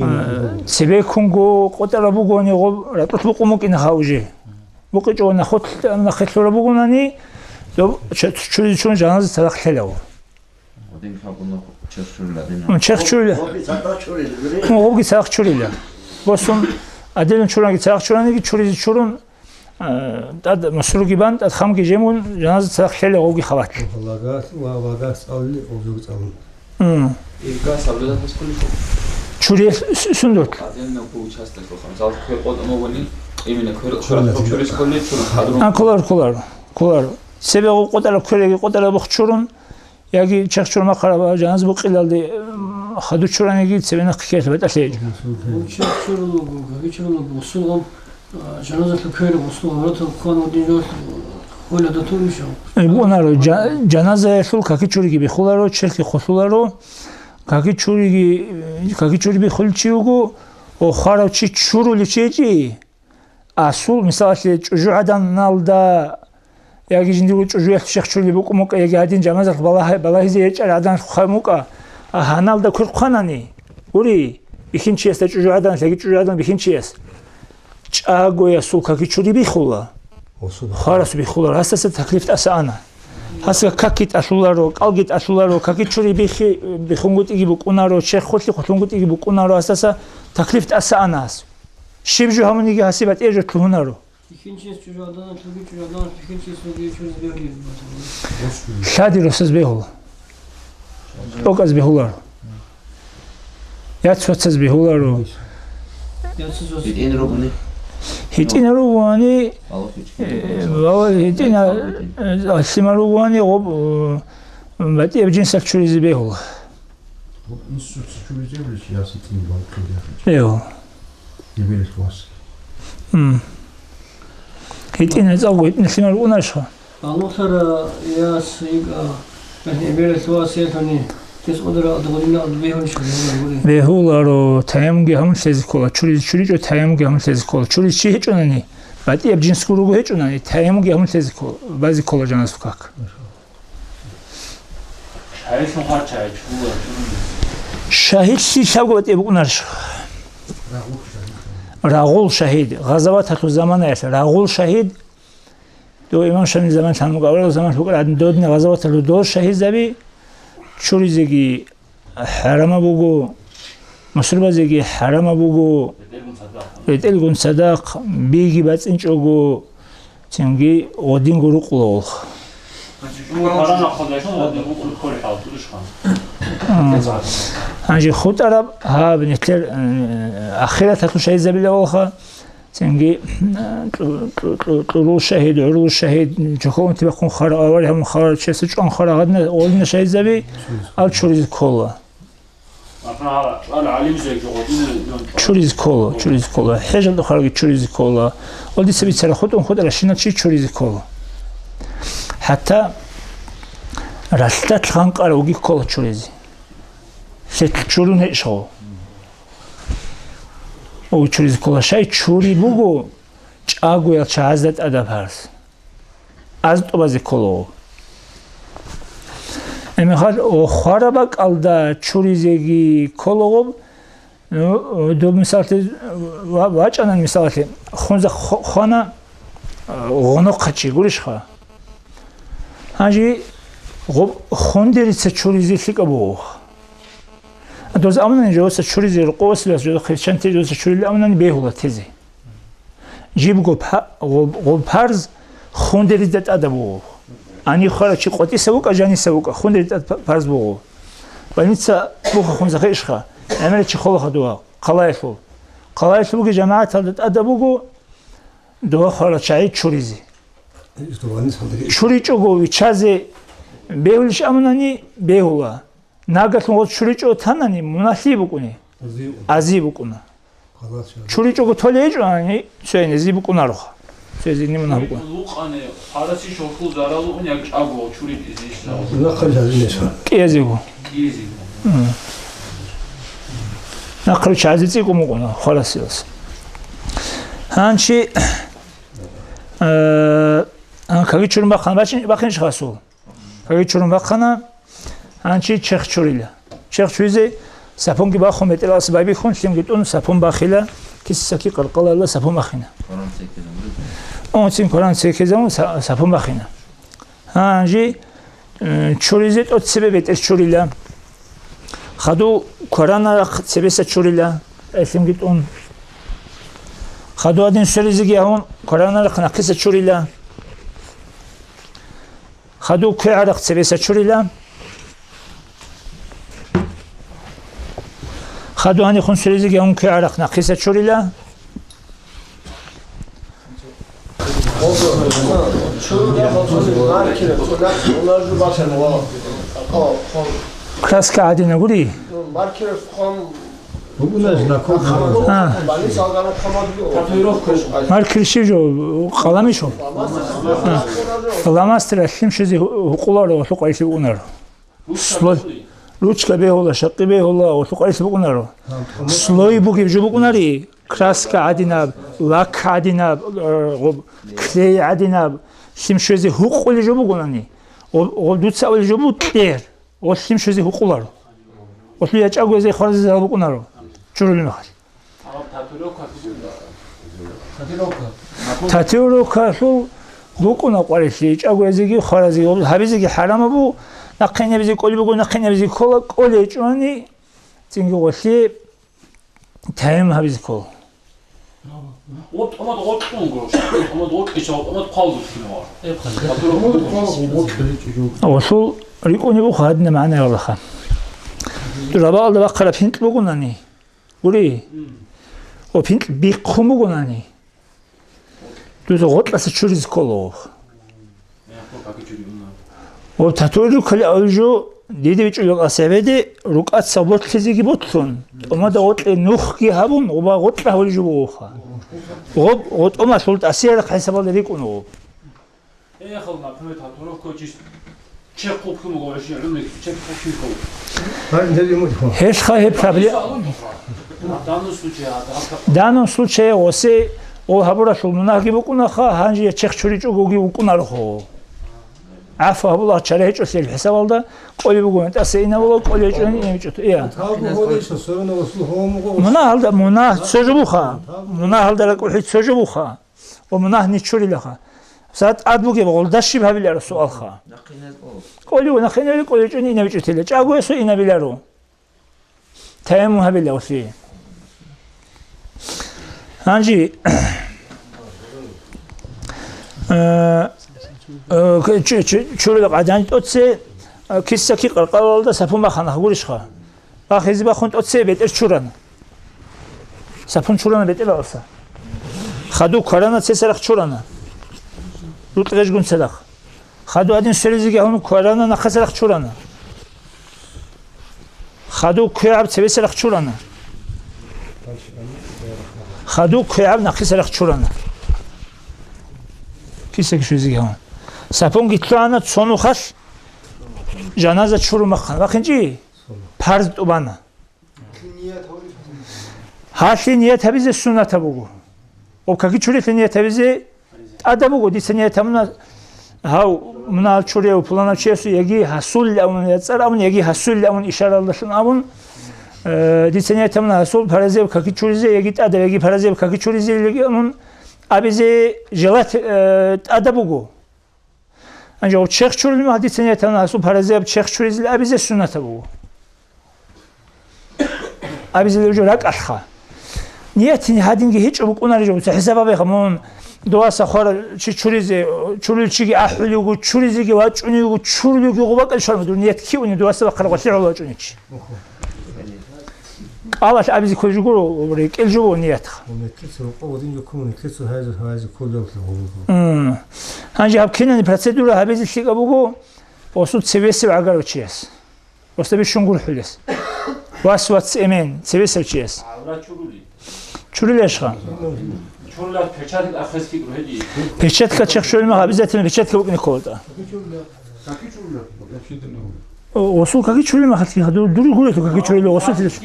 а, цебеккунго къотӀараб бугони, гъоб ратӀулъ букъун букӀина хавже. БукъичӀого нахъулъ-, нахъе лъураб бугунани, доб ча-, чуризе чурун жаназа цадахъ лъелав. Один хабуна черх чурила, один. М, черх чурила. Гъобги цадахъ чурила, гури? М, гъобги цадахъ чурила. Босун, один чуранги цадахъ чураниги чуризе чурун, э, тӀад мусруги бан, тӀад хамги жемун, жаназа цадахъ лъелав гъобги хабат. Лагас ва лагас цӀалли, гъобги цӀалун. М. Ирга сабрила хускулико. Чурес с-, сундут. Аденна бу участок бахан. Зал квер къотӀа могони, именно квер, квер чурис квер квер чурис квер квер квер. А, кулар, кулар, кулар. Цебе гъо къотӀара квереги къотӀара бухъ чурун, яги черх чурма хъараб жаназ букъилалде, м, хаду чураниги цебе нахъ ккелъ батӀалъи гьечӀо. Бу черх чурулугу, гаги чурулугу, усулгъаб А, жаназалъул квере гъусул гьабурат хъван гьудин жо, хвела датурмищав? Э, бунаро, жа-, жаназаялъул каки чуриги бихуларо, черхги хъулъуларо, каки чуриги, э, каки чури бихулев чи вуго, о, хварав чи чурулев чи гьечӀи, асул, мисалалъе, чӀужугӀаданалда, яги жиндирго чӀужуялъ черх чурулеб букӀун букӀа, яги гьадин жаназалъ балагьи-, балагьизе гьечӀеб гӀадан хъван букӀа, а гьаналда квер хъванани, гури, бихьинчиясда чӀужугӀадан, лъаги чӀужугӀадан бихьинчияс. ЧӀагоясул каки чури бихула. Хварас бихула, гьасдаса таклиф тӀаса ана. Гьасда какги тӀалъуларо, кӀалги тӀалъуларо, каки чури бихи-, бихунгутӀиги букӀунаро, черх хъулъи хъулъунгутӀиги букӀунаро, гьасдаса таклиф тӀаса ана гьас. Щиб жо гьабуниги гьасе батӀияб жо лъугьунаро. Бихьинчияс чӀужугӀадан, лъуги чӀужугӀадан, бихьинчияс лъуги чуризе бегьулеб батана. Лъади росаз бегьула. ТӀокӀаз бегьуларо. Яц вацаз бегьуларо. Яц вацаз. БитӀин ругони. ГьитӀинал ругони, Аллагь ичӀги э, гьитӀинал, ва гьитӀина-, э, лъимал ругони гъоб, э, батӀияб жинсал чуризе бегьула. Инсуца чуризе бегьулищ, яс гьитӀин балкьулев? Бегьула. Эбелалъ вас. М. ГьитӀина цӀалго, гьитӀина лъимал рукӀунарищха? Алухъара яс йикӀа, яни эбелалъ вас ялъуни, тес къудара гъодинал бегьунищ гьабула гури? Бегьуларо, таяммумги гьамун лъезе ккола, чуризе чуричӀо, таяммумги гьамун лъезе ккола. Чуризе чи гьечӀонани, батӀияб жинсго руго гьечӀонани, таяммумги гьамун лъезе ккола, базе ккола жаназа как. Шагьидлъун гьача чула чуризе. Шагьидлъи лъабго батӀияб букӀунарищ? Рагъул шагьид, гъазаваталъул заманаялъ рагъул шагьид, Дов имам Шамил заман лъан вукӀа, аварагасул заман вукӀа гӀадин, додин гъазаваталъув дол шагьидзаби чуризеги хӀарамаб буго, мусурбазеги хӀарамаб буго, ретӀелгун цадахъ, биги бацӀинчӀого, цинги гъодинго рукъула гъолха. Гьанже хутӀараб гьаб нилъер, э, ахираталъул шагьидзабила гъолха. Цинги, э, кьу-, кьу-, кьу-, кьурул шагьид, гӀурул шагьид, чохьо унти бахъун хварав, аварагас хварав, чиясда чӀван хварав гъадна, гъодинал шагьидзаби ал чуризе ккола. Чуризе ккола, чуризе ккола. ХӀежалда хваравги чуризе ккола. Гъодица бицараб хутӀун хутӀаращинал чи чуризе ккола. ХӀатта ралъдалъ гъанкъарав вуги ккола чуризе. Лъелъ чурун гьечӀо. О, чуризе ккола. Щай чури буго чӀагоял чагӀазда тӀадаб гьарз. Аз тӀубазе кколаго. Гьебмехалъ, о, хвараб бакӀалда чуризеги кколаго, ну, доб мисаллъи ва-, вачӀанан мисаллъи, хунза ху-, хвана, э, гъонохъа чи гурищха? Гьанже гъоб хундерица чуризе лъикӀаб буго. Доз амнани жоса чуризе рукъосилас жо хъирчанте жоса чурил амнани бегьула тезе. Жибго па-, гъоб, гъоб парз хундеризда тӀадаб буго. Ани хвара чи къватӀиса вукӀа, жаниса вукӀа, хундериз тӀад па-, парз буго. Больница буха хунзахъе ишха, гӀемеричи холаха дуа, хъалаялъул. Хъалаялъул буги жамагӀаталда тӀадаб буго, дуа хвара чагӀи чуризе. ЧуричӀого виччазе бегьулищ амунани, бегьула. Нагагьлъун гъоз чуричӀого танани, муналъи букӀуни. Ази букӀуна. ЧуричӀого толей гьечӀони, цоянизе букӀунароха. Цоянизе мунагь букӀуна. Вукъани, гьараси шорхул зарал вукъун як чӀаго чуритӀизе ишла. КӀиязего. КӀиязего. Нахъа чази цӀикӀкӀун букӀуна, хварасилас. Гьанчи, э, гьан каги чурун бахъана, бачин-, бахъинчи хасул. Каги чурун бахъана, гьанчи черх чурила. Черх чуризе сапунги бахун, бетӀералъ байбихьун, лъимги тӀун сапун бахила, кисисаки къаркъалаялда сапун бахина. Онцин Коран цекезавун са-, сапун бахина. Гьанжи, э, чуризе тӀоцебе бетӀер чурила. Хаду кваранарахъ цебеса чурила, лъимги тӀун. Хаду гьадин сверизеги гьавун, кваранарахъ нахъиса чурила. Хаду квегӀарахъ цебеса чурила. Хаду гьанихун сверизеги гьавун квегӀарахъ нахъиса чурила. Краска гӀадина гури? А. Маркер щиб жо? Къалами шо? А. Фломастер лъим щвезе гьу-, гьукъуларо, гьулъухъ гӀайсе букӀунаро. Слой. Ручка бегьула, шакъи бегьула, гьулъухъ гӀайсе букӀунаро. Слой бугеб жо букӀунари, краска гӀадинаб, лак гӀадинаб, э, гъоб, клей гӀадинаб, лъим щвезе гьукъулеб жо бугунани. Гъоб, гъоб дуца абулеб жо бу кьер, гъоб лъим щвезе гьукъуларо. Гъолъул ячӀагоязе хваразе зарал букӀунаро, чурулеб мехалъ. Татуировкалъул букӀуна къварилъи, ячӀагоязеги хваразеги, гьабизеги хӀарамаб бу, нахъе небизе кӀолеб буго, нахъе небизе ккола, кӀолей гьечӀони, цинги гъолъие таяммум гьабизе ккола. Гъоб тӀамад гъоркьунго, тӀамад гъоркьича, тӀамад хъвалгун кинавар. Гъолъул рикӀкӀунеб буго гьадинаб магӀнаялдаха. Рабаалда бахъараб пинкь бугунани, гури, ва пинкь бихъун бугунани, Гъоркьаса чуризе ккола. Ва татули кколи авижу, диде бичӀулеб къасабеде рукӀаца ботлъизеги ботлъун, тӀомада гъоркье нухги гьабун, гъоба гъоркьа гьавулев жо бугоха. Гъоб, гъо тӀомалъул тӀасиярахъ хӀисабалда рикӀкӀун гъоб. Эх, например, татули ккочис чехъ хъубхъи буго, гӀеши гӀумру чехъ хъубхъи буго. Гьелха гьеб проблема. В данном случае, а, да, В данном случае гъосе гъо гьабуралъул мунагьги букӀунаха, гьанже я чехъ чуричӀогоги вукӀунарохо. ГӀафу гьабула чара гьечӀолъи хӀисабалда, кӀолеб буго тӀаса инабула, кӀолеб гьечӀо инабичӀо. Ия. Тавбу гьолейша, сорона гъосул гьомуго. Мунагьалда, мунагь цо жо буха. Мунагьалда ракӀухӀи цо жо буха. Ва мунагь ничурилаха. Сагьат тӀад бугеб гъолда щиб гьабиларо суалха. КӀолев нахъинали кӀолечӀони инабичӀотила. ЧӀаго эсо инабиларо. Таяммум гьабила гъоси. Гьанже, э, э, чу-, чу-, чурила къагӀидаялъ тӀоце, э, киса-ки къаркъалалда сапун бахана гурищха? Бахизе бахун тӀоце бетӀер чурана. Сапун чурана бетӀералъа. Хадуб кварана цесарахъ чурана. Рукъ гъежгун цадахъ. Хадуб гьадин сверизеги гьавун кварана нахъасарахъ чурана. Хадуб квегӀаб цебесарахъ чурана. Хадуб квегӀаб нахъисарахъ чурана. Киса-ки сверизеги гьавун. Сапунги лъугӀана цо нухалъ жаназа чурун бахъана. БахъинчӀи? Парз тӀубана. Гьалъи ният гьабизе суннатаб буго. Ва каки чурилъи ният гьабизе тӀадаб буго, дица ният гьабуна, гьав мунагьал чурев пуланав чиясул яги гьасулли абун, я цӀар абун, яги гьасулли абун, ишаралдалъун абун, э, дица ният гьабуна гьасул паразеб каки чуризе, яги тӀадаб, яги паразеб каки чуризе, яги абун, абизе желат-, э, тӀадаб буго. Гьанже гъоб чехъ чурулеб мехалъ дица ният гьабуна гьасул паразеяб чехъ чуризел абизе суннатаб буго. Абизе гьеб жо ракӀалъха. Ният гьадинги гьечӀо букӀунари жо, буца хӀисаб гьабеха, мун дуаса хвара чи чуризе, чурулев чиги ахӀулев вуго, чуризеги вачӀунев вуго, чурулевги гъубакӀал шарма, дур ният киуни дуаса бахъараб гъалъи гӀоло вачӀунев чи. Алалъ абизе кколеб жо гуро, рекӀел жо буго ниятха. Мунеккица рукъа вадин жо ккун, мунеккица гьайзе, гьайзе кколеб гьаб буго. М. Гьанже гьаб кинани процедура гьабизе лъикӀаб буго, осул цевесев гӀагарав чияс. Осда бищун гурхӀулес. Вас вац эмен, цевесев чияс. Гьавра чурули. Чурулешха. Чурула перчатка ахъес лъикӀ ругьеди. Перчатка чехъ чурулеб мехалъ, обязательно перчатка букӀине кколтӀа. О, осул каки чурулеб мехалъ, дур-, дур гурелъул каки чурулеб, осул тилес.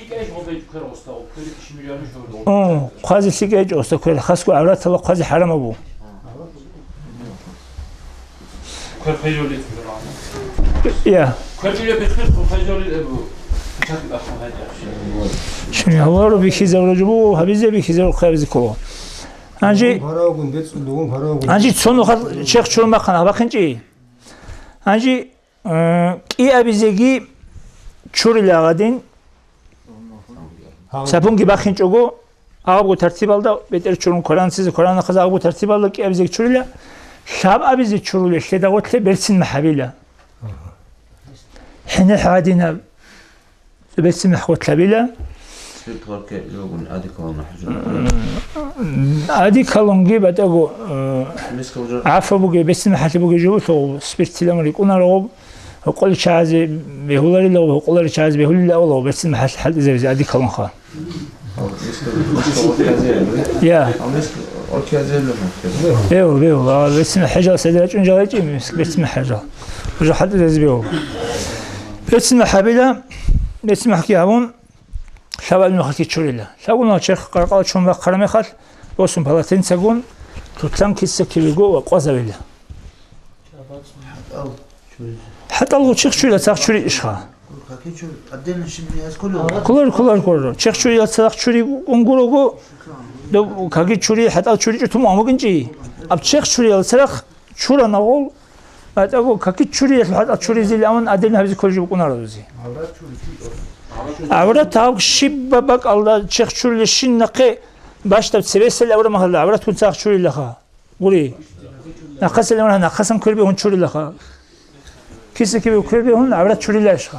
О, хъвазе лъикӀ гьечӀо, осда квер, хасго гӀавратала хъвазе хӀарамаб буго. Квер хвезолин. Я. Квер чӀулеб биххи, квер хвезолин эбу. Шуни гьавару биххизаб ружбу, гьабизе биххизаб хъвабизе ккола. Гьанже, Гьарагун, бецӀ лугун, гьарагун. Гьанже цо нухалъ чехъ чурун бахъана, гьабахъинчӀи. Гьанже, э, кӀиабизеги чурила гьадин, сапунги бахинчӀого, агъабго тартибалда бетӀер чурун кваранцизе, кваранахъазе агъабго тартибалда кӀиабизеги чурила, лъабабизе чурули лъедагъотлъе берцин махӀабила. ХӀинехӀ гьадинаб. Берцин махӀгъотлъабила. Спирт гъоркье лугун, адикалун хӀужу. Адикалунги батӀаго, э, Мискал жо. ГӀафа бугеб, берцин махӀалъи бугеб жо, лъо спирт тиламун рикӀунарогъоб, гьукъулел чагӀазе бегьуларила, гьукъуларел чагӀазе бегьулила, Аллагь, берцин махӀалъи хӀалтӀизабизе адикалунха. Ал мискал, мискал гъоркье азиялу. Я. Ал мискал гъоркье азиялу. Бегьул, бегьул. А берцин хӀежал сади рачӀун жал гьечӀи, миск-, берцин хӀежал. Уже хӀалтӀизабизе бегьул. Берцин махӀабила, берцин махӀги гьабун, лъабабил нухалъги чурила. Лъабабил нухалъ чехъ къаркъала чун бахъараб мехалъ, босун полотенцагун, тутлан киса кивего ва къвазавила. ХӀатӀалго чехъ чурила цадахъ чури ишха. Кулар, кулар, кулар. Чехъ чурила цадахъ чури унгурого, доб каги чури, хӀатӀал чури чӀутун амугинчӀи. Аб чехъ чурила цадахъ чуранагъул, батӀаго каки чуриялъул хӀатӀал чуризил амун адилин гьабизе кколеб жо букӀунаро дузе. ГӀаврат гьаб щибаб бакӀалда чехъ чурилищин нахъе бащдаб цебесел авра магьарда гӀавратгун цадахъ чурилаха. Гури. Нахъасел авра нахъасан квербегьун чурилаха. Киса кибе квербегьун гӀаврат чурилаишха.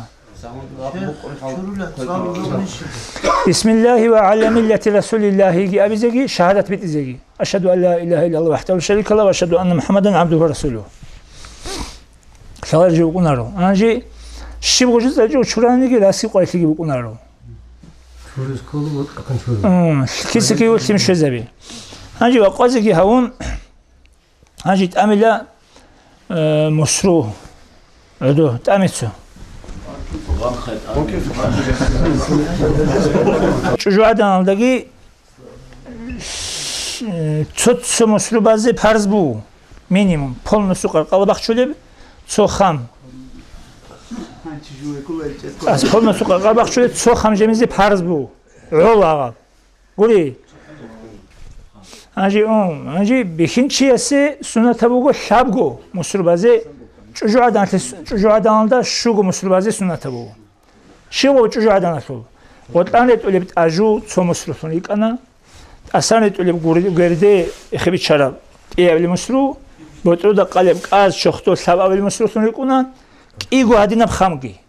Бисмиллагьи ва гӀала миллати Расулиллагьиги абизеги, шагьадат битӀизеги. Ашгьаду ан ла илагьа иллаллагь вахӀдагьу ла шарика лагь ва ашгьаду анна МухӀаммадан гӀабдугьу ва расулугьу. Лъаларжи букӀунаро. Гьанже щиб гъужицӀа чӀу чураниги расиб къвайлъиги букӀунаро. Чурис ккола, вот ахъан чурис. М, киса-киве лъим щвезаби. Гьанже вакъвазеги гьавун, гьанже тӀамила, э, мусру, гӀодо, тӀамицу. ЧӀужугӀаданалдаги, э, цо-цо мусру базе парз буго, минимум, полностью къаркъала бахчулеб, цо хам. Ас полностью къаркъала бахчулеб, цо хам жемизе парз буго. ГӀолагъаб. Гури. Гьанже, ун, гьанже бихьинчиясе суннатаб буго лъабго мусру базе, чӀужугӀаданалъе, чӀужугӀаданалда щуго мусру базе суннатаб буго. Щиб гъов чӀужугӀаданалъул? ГъотӀан ретӀулеб тӀажу цо мусрулъун рикӀкӀана, тӀасан ретӀулеб гур-, гверде эхебичараб кӀиабилеб мусру, ботӀрода къалеб кӀаз чохьдо лъабабилеб мусрулъун рикӀкӀуна, кӀиго гьадинаб хамги.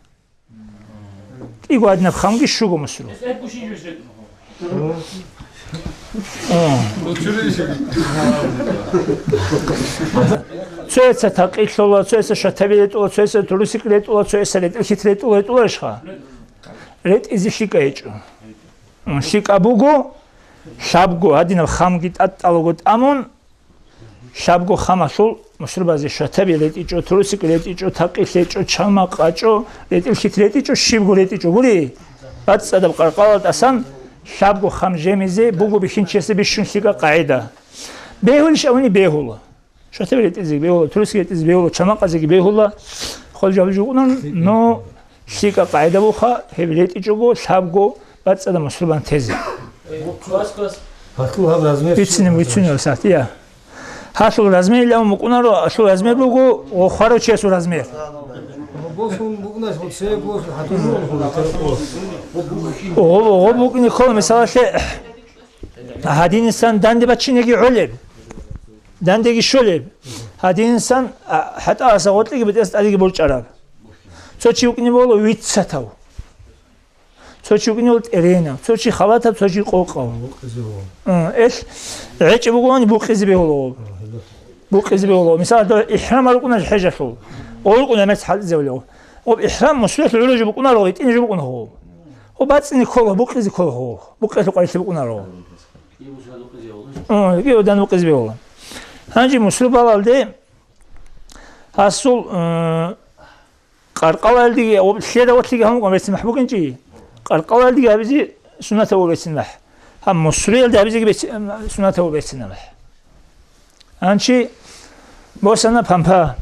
КӀиго гьадинаб хамги щуго мусру. О. Цояца такъи лъола, цояца шатаби ретӀула, цояца турусик ретӀула, цояца ретӀел хит ретӀула, ретӀула ишха? РетӀизе лъикӀа гьечӀо. М, лъикӀа буго, лъабго гьадинаб хамги тӀатӀалаго тӀамун, лъабго хамалъул мусру базе шатаби ретӀичӀо, турусик ретӀичӀо, такъи лъечӀо, чамакъ гьачӀо, ретӀел хит ретӀичӀо, щибго ретӀичӀо. Гури, бацӀцӀадаб къаркъала тӀасан лъабго хам жемизе буго бихьинчиясе бищун лъикӀа къагӀида. Бегьулищ абуни бегьула. Шатаби ретӀизе бегьула, турусик ретӀизе бегьула, чамакъазеги бегьула. Хол жавлуж вукӀунан, но лъикӀа къагӀида буха, гьеб ретӀичӀого, лъабго бацӀцӀадаб мусру бан тезе. Гьалъул гьаб размер. Бицинеб, бицунеб сахтия. Гьалъул размерилан букӀунаро, гьалъул размер буго гъохварав чиясул размер. Босун букӀунач, вот се босун, гьатун букӀунач. Гъо-, гъо букӀине ккола, мисалалъе, гьадин инсан данде бачинеги гӀолеб, дандеги щолеб. Гьадин инсан, а, хӀатӀа аса гъоркьиги бетӀерас тӀадеги борчӀараб. Цо чи вукӀине бола виццатав. Цо чи вукӀине бола тӀеренав, цо чи халатав, цо чи къокъав. Букъизе бола. М, эл гӀечӀеб бугони букъизе бегьулаго. Букъизе бегьулаго. Мисал, дов ихӀрам рукӀуна хӀежалъул. О, рукӀуна мес хӀалтӀизе вулаго. Об ихӀрам мусулъ гӀуро жо букӀунаро, итӀине жо букӀунаго. О, бацӀцӀине ккола, букъизе кколаго. Букъиялъул къварилъи букӀунаро. О, иодан букъизе бегьула. Гьанже мусул балалде гьасул, э, къаркъалаялдеги, лъеравалъиги гьамукъан берцин махӀ букӀинчӀи, къаркъалаялдеги гьабизе суннатав вуго берцин махӀ. Гьаб мусруялде гьабизеги берцин, суннатав вуго берцин махӀ. Гьанчи босана пампа.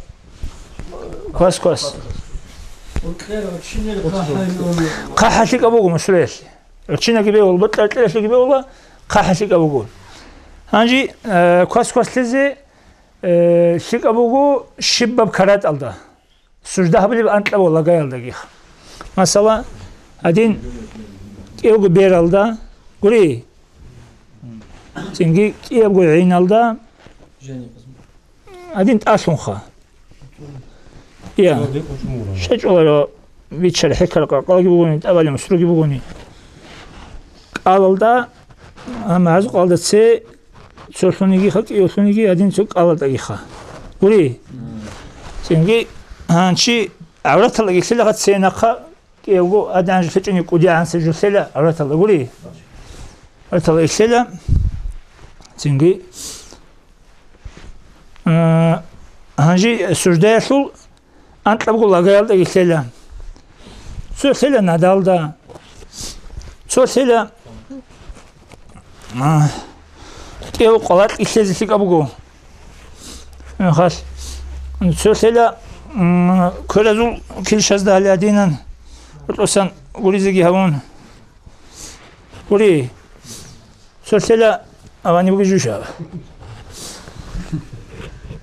Квас-квас. ХъахӀалъикӀаб буго мусруялъе. ГӀурччинабги бегьула, бокьаркьилалъуги бегьула, хъахӀалъикӀаб буго. Гьанчи, э, квас-квас лъезе, э, лъикӀаб буго щибаб каратӀалда. Сужда гьабулеб анкьаб лагаялдагиха. Масала, гьадин кӀиявго бералда, гури, цинги кӀиябго гӀиналда, гьадин тӀалъунха. Я, щачӀуларо биччал хӀекал къаркъалаги бугони, тӀабали мусруги бугони. КӀалалда, гьанже гьазукъалда це, цолъуниги ха, кӀиявлъуниги гьадин цо кӀалалдагиха. Гури? Цинги гьанчи гӀавраталда гилъилаха, ценахъа кӀиявго гьадин гьанже лъечӀони кӀудиягӀанса жо лъела гӀавраталда. Гури? ГӀавраталда гилъела. Цинги, а, гьанже суждаялъул анкьабго лагаялда гилъела. Цо лъела надалда. Цо лъела, а, кӀел къвалакь илъезе лъикӀаб буго. Мехалъ. Цо лъела, м, кверазул килщазда гьале гьадинан. Гьоркьосан гуризеги гьавун. Гури. Цо лъела авани буги жуша.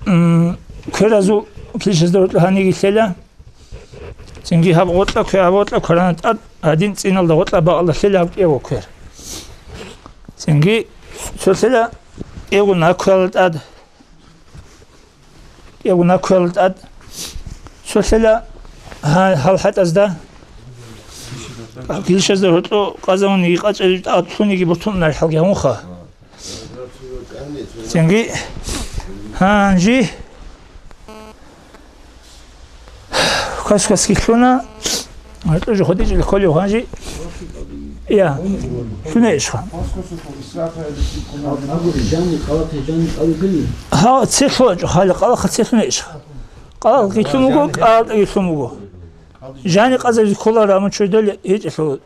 М, кверазул килщазда гьоркьа гьаниги лъела. Цинги гьаб гъоркьа квер, гьаб гъоркьа кверана тӀад, гьадин цӀиналда гъоркьа бакӀалда лъела гьаб кӀиявго квер. Цинги цо лъела кӀиявго наквалда тӀад. КӀиявго наквалда тӀад. Цо лъела гьа-, гьал хӀатӀазда. Гилшазда гьоркьо къазавун йикъачӀари тӀад лъуниги бортун нархӀалги гьавунха. Цинги гьанжи квас-кваски лъуна, гьоркьо жо ходичӀел кколев гьанжи. Я, лъуна ишха. Гьа, це лъуна чӀо, хали къалаха це лъуна ишха. Къалал гилъун буго, къалал гилъун буго. Жани къазаризе кколаро, амма чойдали гьечӀелъул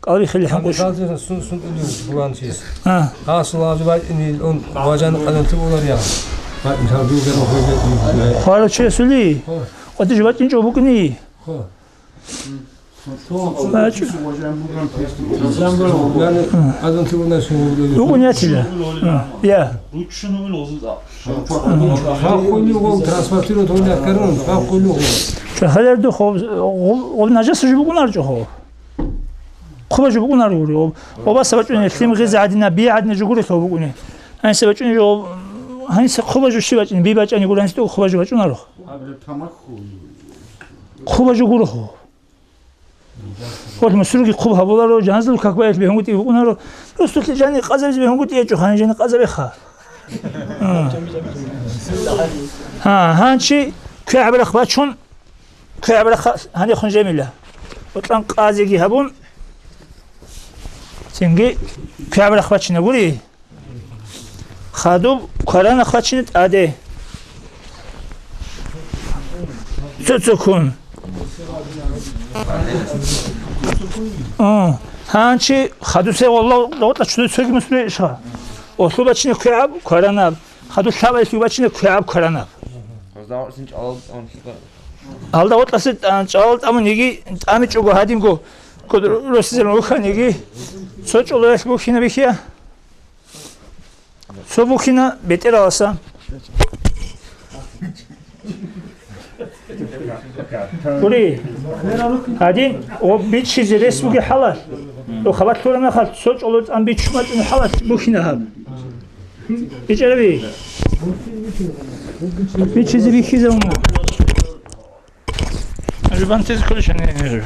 кӀалбихъили хӀанкъуш. Гьанже сун, сун тӀуди булан чис. А. Гьасул гьаб бачӀинил ун ва жани къазанлъи болар я. БачӀин гьаб жугьа гьаб. Хвара чиясули? Хо. Къватиж бачӀинчӀо букӀни? Хо. БачӀу. Яни, къазанлъи болар шин гьаб. БукӀун ятила. А, я. Руччун умил оза. Хахулюгъун транспортировать гьуна карун, хахулюгъун. Чахалерду хоб, гъоб, гъоб нажаса жо букӀунар чӀо хоб. Хъуба жо букӀунар гури. Гъоб, гъоба сабачӀуни лъим гъизе гӀадина, би гӀадина жо гури хоб букӀуни. Гьанса бачӀуни жо, гьанса хъуба жо щи бачӀин, би бачӀани гури, гьанса хъуба жо бачӀунаро. Хъуба жо гуро хоб. Гъол мусруги хъуб гьабуларо, жаназал как баялъ бегьунгутӀи букӀунаро. Просто жани къазаризе бегьунгутӀи гьечӀо, хани жани къазабеха. А. А, гьанчи квегӀаб рахъ бачун, квегӀаб рахъ гьанихъун жемила. БутӀан къазиги гьабун, цинги квегӀаб рахъ бачина гури. Хадуб кварана хвачине тӀаде. Цо-цокун. О, гьанчи хадусе валлагь, ватӀа чуду цоги мусуле иша. Олъу бачине квегӀаб кваранаб. Хаду лъабаялъе бачине квегӀаб кваранаб. Алда ватӀасе тӀан, чӀалал тӀамун йиги, тӀамичӀого гьадинго код росизел вухьан йиги. Цо чӀолоялъ бухьина бихья. Цо бухьина бетӀераласа. Гури, гьадин, о, бичизе рес буги хӀалалъ. О, хабар лъурана хал, цо чӀоло тӀан бичумачӀун хӀалалъ бухьина гьаб. БичӀараби? Бичизе бихьизавун. Жубан тез кулишани.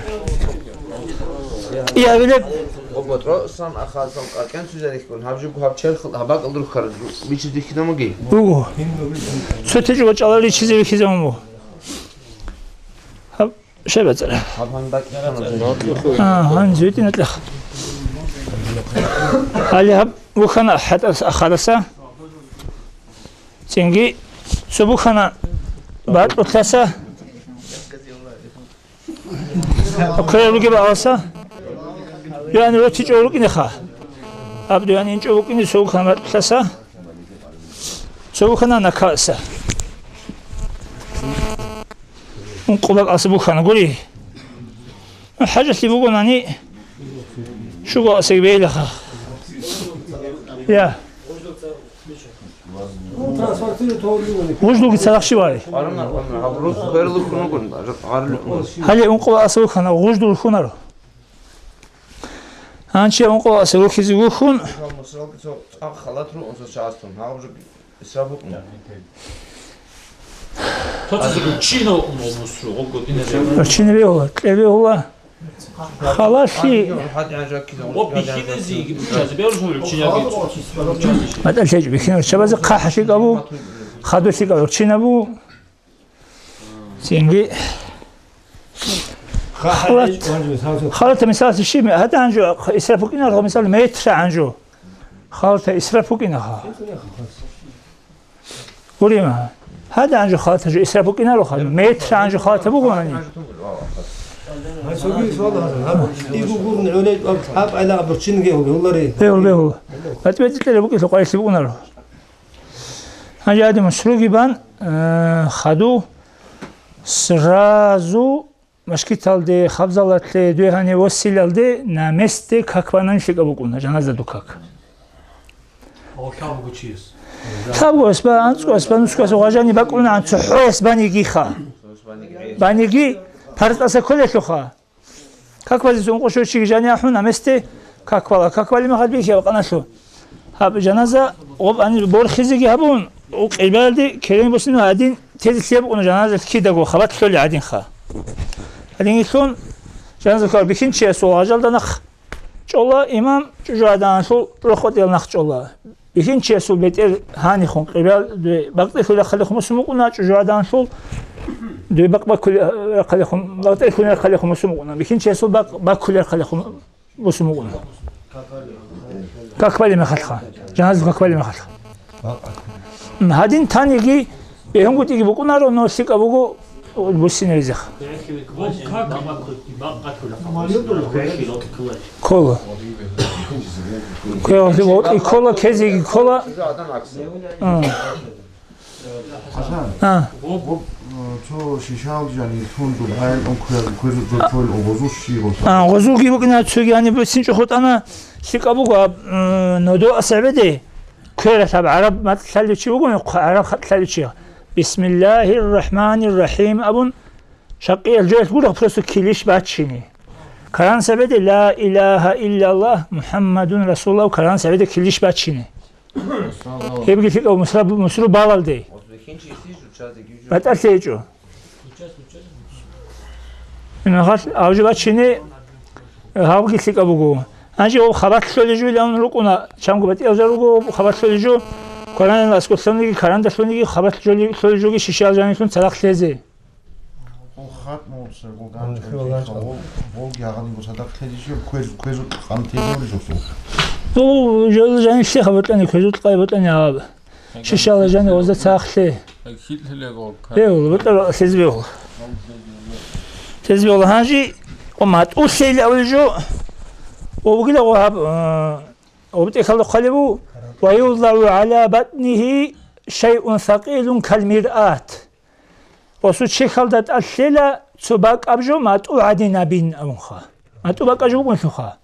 Я, вилеб. Оботро сан ахасан къаркъен сузерихкун, гьаб жугу гьаб черхал, гьаб бакӀал рухар, бичиз дихьидамуги? Буго. Цо течӀо чӀалал ричизе бихьизавун буго. Гьаб, шебацӀара. Гьаб гьан бакӀ. А, гьан зветина тлах. Гьали гьаб вухана хӀатӀас ахадаса. Цинги цо бухана бакьулъаса, кверал ругеб аласа, дугьани ротичӀо рукӀинеха. Аб дугьани инчӀо букӀине цо бухана бакьулъаса, цо бухана накалъса. Ункъо бакӀалса бухана гури. ХӀажалъи бугонани, щуго асеги бегьилаха. Я. Гъуждулги цадахъ щибали. Гьале ункъо асухана, гъуждул хунар. Анчи ункъо асухизи вухун. Халат руун со частун. Гьаб жо исраф букӀун. Цоцазда руччина умумусру, гъогго диназда. Руччина бегьула, кье бегьула. Халалъи. О, бихьиназе, бучазе, бегьула руччина бегьула. МатӀа лъечӀ бихьина руччабазе хъахӀалъи кабу, хадулъи кабу, руччина бу. Цинги. Халат. Халата мисаллъи щиб, гьадин гьанжо исраф букӀинарго, мисал, метра гьанжо. Халата исраф букӀинаха. Гурима. Гьадин гьанжо халата жо исраф букӀинароха. Метра гьанжо халата бугонани. Игу гурун гӀолей гьаб айла абурчинге гьулари. Бегьул, бегьул. БатӀбетӀи кьела букӀелъул къайилъи букӀунаро. Гьанже гьадин мусруги бан, э, хаду сразу машгиталде, хабзалатлъе, дугьани восилалде, на месте как банани лъикӀаб букӀуна, жаназаду как. О, лъабго чияс. Лъабгояс ба, анцӀгояс ба, нусгояс гъважани бакӀунагӀан цохӀояс банигиха. Баниги, парзтӀаса кколелъулха. Как базис ункъо щочиги жани ахӀун, а месте как бала, как бали махал бихьи аб къаналъу. Гьаб жаназа гъоб ани борхизеги гьабун, у къибалде керен босино гьадин тезе лъеб букӀуна жаназа кидаго хабат лъолей гьадинха. Гьадин илъун Жаназа бихьинчиясул гъажалда нах чӀола, имам чӀужугӀаданалъул рохъ батӀиял нах чӀола. Бихьинчиясул бетӀер гьанихун къибал, дуе бакъдерхьулел рахъалдехун бусун букӀуна, чӀужугӀаданалъул дуе бакъ баккулел рахъалдехун, бакъдерхьулел рахъалдехун бусун букӀуна. Бихьинчиясул бакъ баккулел рахъалдехун бусун букӀуна. Как балеб мехалъха? Жаназа как балеб мехалъха? Гьадин таниги, бегьунгутӀиги букӀунаро, но лъикӀаб буго буссинабизеха. Ккола. Ккола, ккезеги ккола. А. Гьасан, А. гъоб, э, цо шишал жани тун жубгъайил он квер-, квер-, жо-, чойил гъозул щи гъоса. А, гъозулги букӀина цоги гьаниб бицин чӀухӀутӀана, лъикӀаб буго гьаб, м, нодо асабеде, квералъ гьаб гӀараб мацӀ лъалев чи вугони, хъ-, гӀараб хатӀ лъалев чи. Бисмиллагьир рахӀманир рахӀим абун, шакъиял жоялъ гуро просто килищ бачине. Каран сабеде ла илагьа иллаллагь МухӀаммадун расулуллагь, каран сабеде килищ бачине. Гьебги лъикӀав мусра-, мусру балалде. БатӀалъи гьечӀо. Инахал авжи бачине гьавги лъикӀаб буго. Гьанже гьав хабалъ лъолей жуйилан рукӀуна, чамго батӀияб жо руго хабалъ лъолей жо, кваранил аскӀолъуниги, карандалъуниги хабалъ лъолей жоги шишиял жанилъун цадахъ лъезе. Гъол хатӀ мурсел гъол ганчӀ Гъол гьечӀо, гьечӀо. Гъол, гъолги гьагъадинго цадахъ лъезе жо, квез-, квезул къан тезе гьоризухъ. Гьол жо-, жанилъе хабатӀани, квезул къай батӀани гьаб. Шишала жани гъозда цахлъе. Хилълъилего. Бегьул, бутӀа лъезе бегьул. Лъезе бегьул. Гьанжи, о, матӀу лъейилан жо, о, бугила гъо гьаб, э, о, бутӀехьалда хъвалеб бу, «Ва юдагӀу гӀала батнигьи шайъун сакъилун калмиръат». Осу чехьалда тӀад лъела цо бакӀаб жо матӀу гӀадинабин абунха. МатӀу бакӀа жо букӀунлъуха.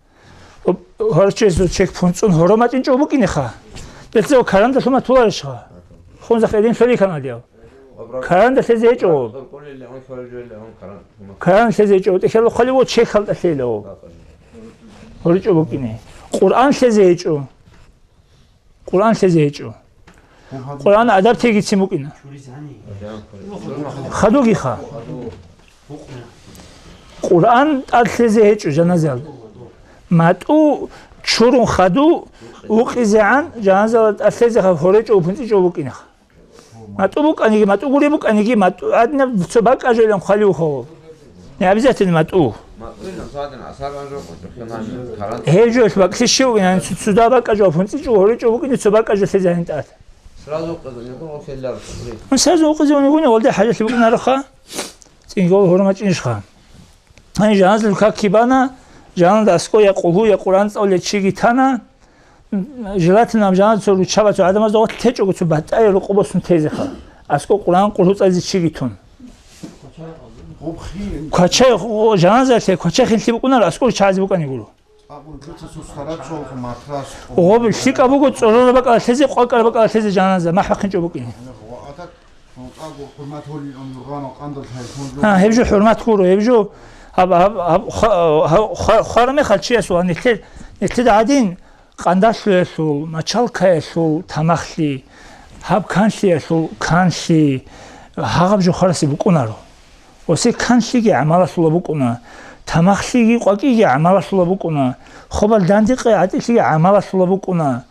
Гьорчесул чехь пунцӀун гьоро матӀинчӀо букӀинеха. Бецав карандалъун матуларищха? Хунзахъ гьедин лъоликаналдияв. Каранда лъезе гьечӀо. Каранда лъезе гьечӀо. ТӀехьалда хъвалев чехьалда лъела. ГьоричӀо букӀине. Къуръан лъезе гьечӀо. Къуръан лъезе гьечӀо. Къуръан адаб тегицин букӀина. Хадугиха. Къуръан тӀад лъезе гьечӀо жаназал. МатӀу чурун хаду вукъизегӀан жаназал тӀад лъезе гьоречӀо, пунцӀичӀо букӀинаха. МатӀу букӀаниги, матӀу гури букӀаниги, матӀу гӀадинаб цо бакӀа жолан хъвалив хъо. Не обязательно матӀу. Гьев жо бакӀлъи щив, цо-, цо дагьаб бакӀа жо, пунцӀичӀо, гьоричӀо букӀине цо бакӀа жо лъезе гьанин тӀад. Сразу вукъизе унигуни. Ну, сразу вукъизе унигуни, валде хӀажалъи букӀинароха, цӀингол гьурмачӀинищха. Гьанже жаназул как кибана, жаназда аскӀо я къулгьу, я Къуръан цӀалулев чиги тана, желательно, ам жаназа цо руччаба цо гӀадамазда гъорлъ течӀого цо батӀа рукъу босун тезеха. АскӀо Къуръан къулгьу цӀализе чиги тун. Квачай, о, жаназалъе квачай хинлъи букӀунаро, аскӀор чагӀазе букӀани гуро. Гъоб лъикӀаб буго цӀорора бакӀалъезе, къвакӀара бакӀалъезе жаназа, махӀ бахъинчӀо букӀине. А, гьеб жо хӀурмат гуро, гьеб жо гьаб, гьаб, гьаб, хва-, гьаб, хва-, хвараб мехалъ чиясул, нилъер, нилъеда гӀадин, къандалъуялъул, мочалкаялъул тамахлъи, гьаб канлъиялъул канлъи, гьагъаб жо хварасе букӀунаро. Осе канлъиги гӀамалалъула букӀуна, тамахлъиги къвакӀиги гӀамалалъула букӀуна, хобал дандекъи гӀатӀилъиги гӀамалалъула букӀуна,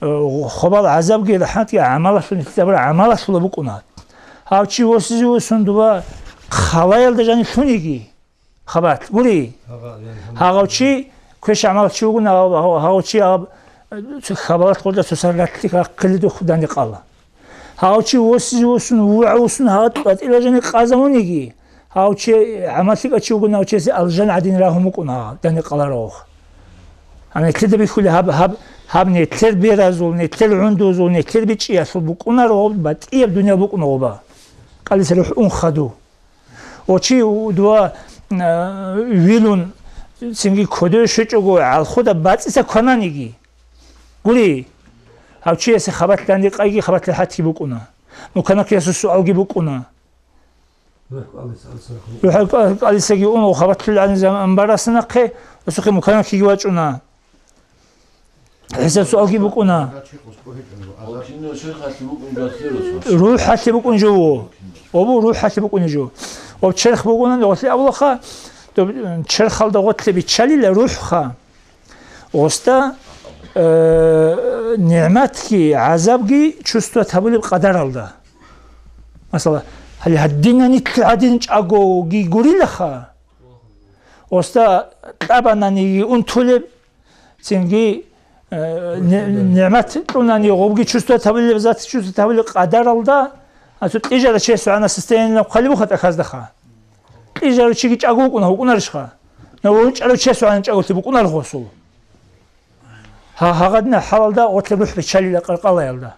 э, хобал гӀазабги рахӀматги гӀамалалъун гьитӀизабура гӀамалалъула букӀуна. Гьав чи восизе восун дова халаялда жанилъуниги, хабалъ гури. Гьагъав чи квеш гӀамал чи вугун, гьав-, гьав-, гьав чи гьаб, э, хабалалъ гъорда цо сар ратли хъилидухъ дандекъала. Гьав чи восизе восун, вугӀа восун, гьав тӀатӀила жани къазавуниги, гьав чи гӀамаллъикӀав чи вугун, гьав чиясе алжан гӀадин рагьун букӀун гьав, дандекъаларавухъ. Гьанетлъида бихьули гьаб, гьаб, гьаб нетлъер беразул, нетлъер гӀундузул, нетлъер бичӀчӀиялъул букӀунаро гьоб батӀияб дуниял букӀуна гъоба. КӀалиса рухӀ ун хаду. Очи у-, дова, а, вилун, цинги кодое щвечӀого, гӀалхуда бацӀица квананиги. Гури, гьав чиясе хабалъ дандекъайги, хабалъ рахӀатги букӀуна. Муканахъ ясул суалги букӀуна. РухӀ кӀал-, кӀалисаги ун, хабалъ лъугӀани заман барасда нахъе, росухъе муканахъеги вачӀуна. ГӀиса суалги букӀуна. РухӀалъи букӀун жо ву. Обу рухӀалъи букӀун жо. Об черх букӀуна, гъолъи абулаха, Доб-, черхалда гъотлъи биччалила рухӀха. Гъосда, э, нигӀматги, гӀазабги чувствовать гьабулеб къадаралда. Масала, гьале гьадинани лъугӀадин чӀагоги гурилаха. Гъосда кьабананиги унтулеб, цинги, э, не-, нигӀмат кьунани гъобги чувствовать гьабулеб, зат чувствовать гьабулеб къадаралда, асу кьижара чесугӀана состояние хъалибуха тӀахьаздаха. Кьижарав чиги чӀаго вукӀуна, вукӀунарищха? Нагагь чӀарав чесугӀана чӀаголъи букӀунарищ гъосул? Гьа-, гьагъадина хӀалалда гъотлъи рухӀ биччалила къаркъалаялда.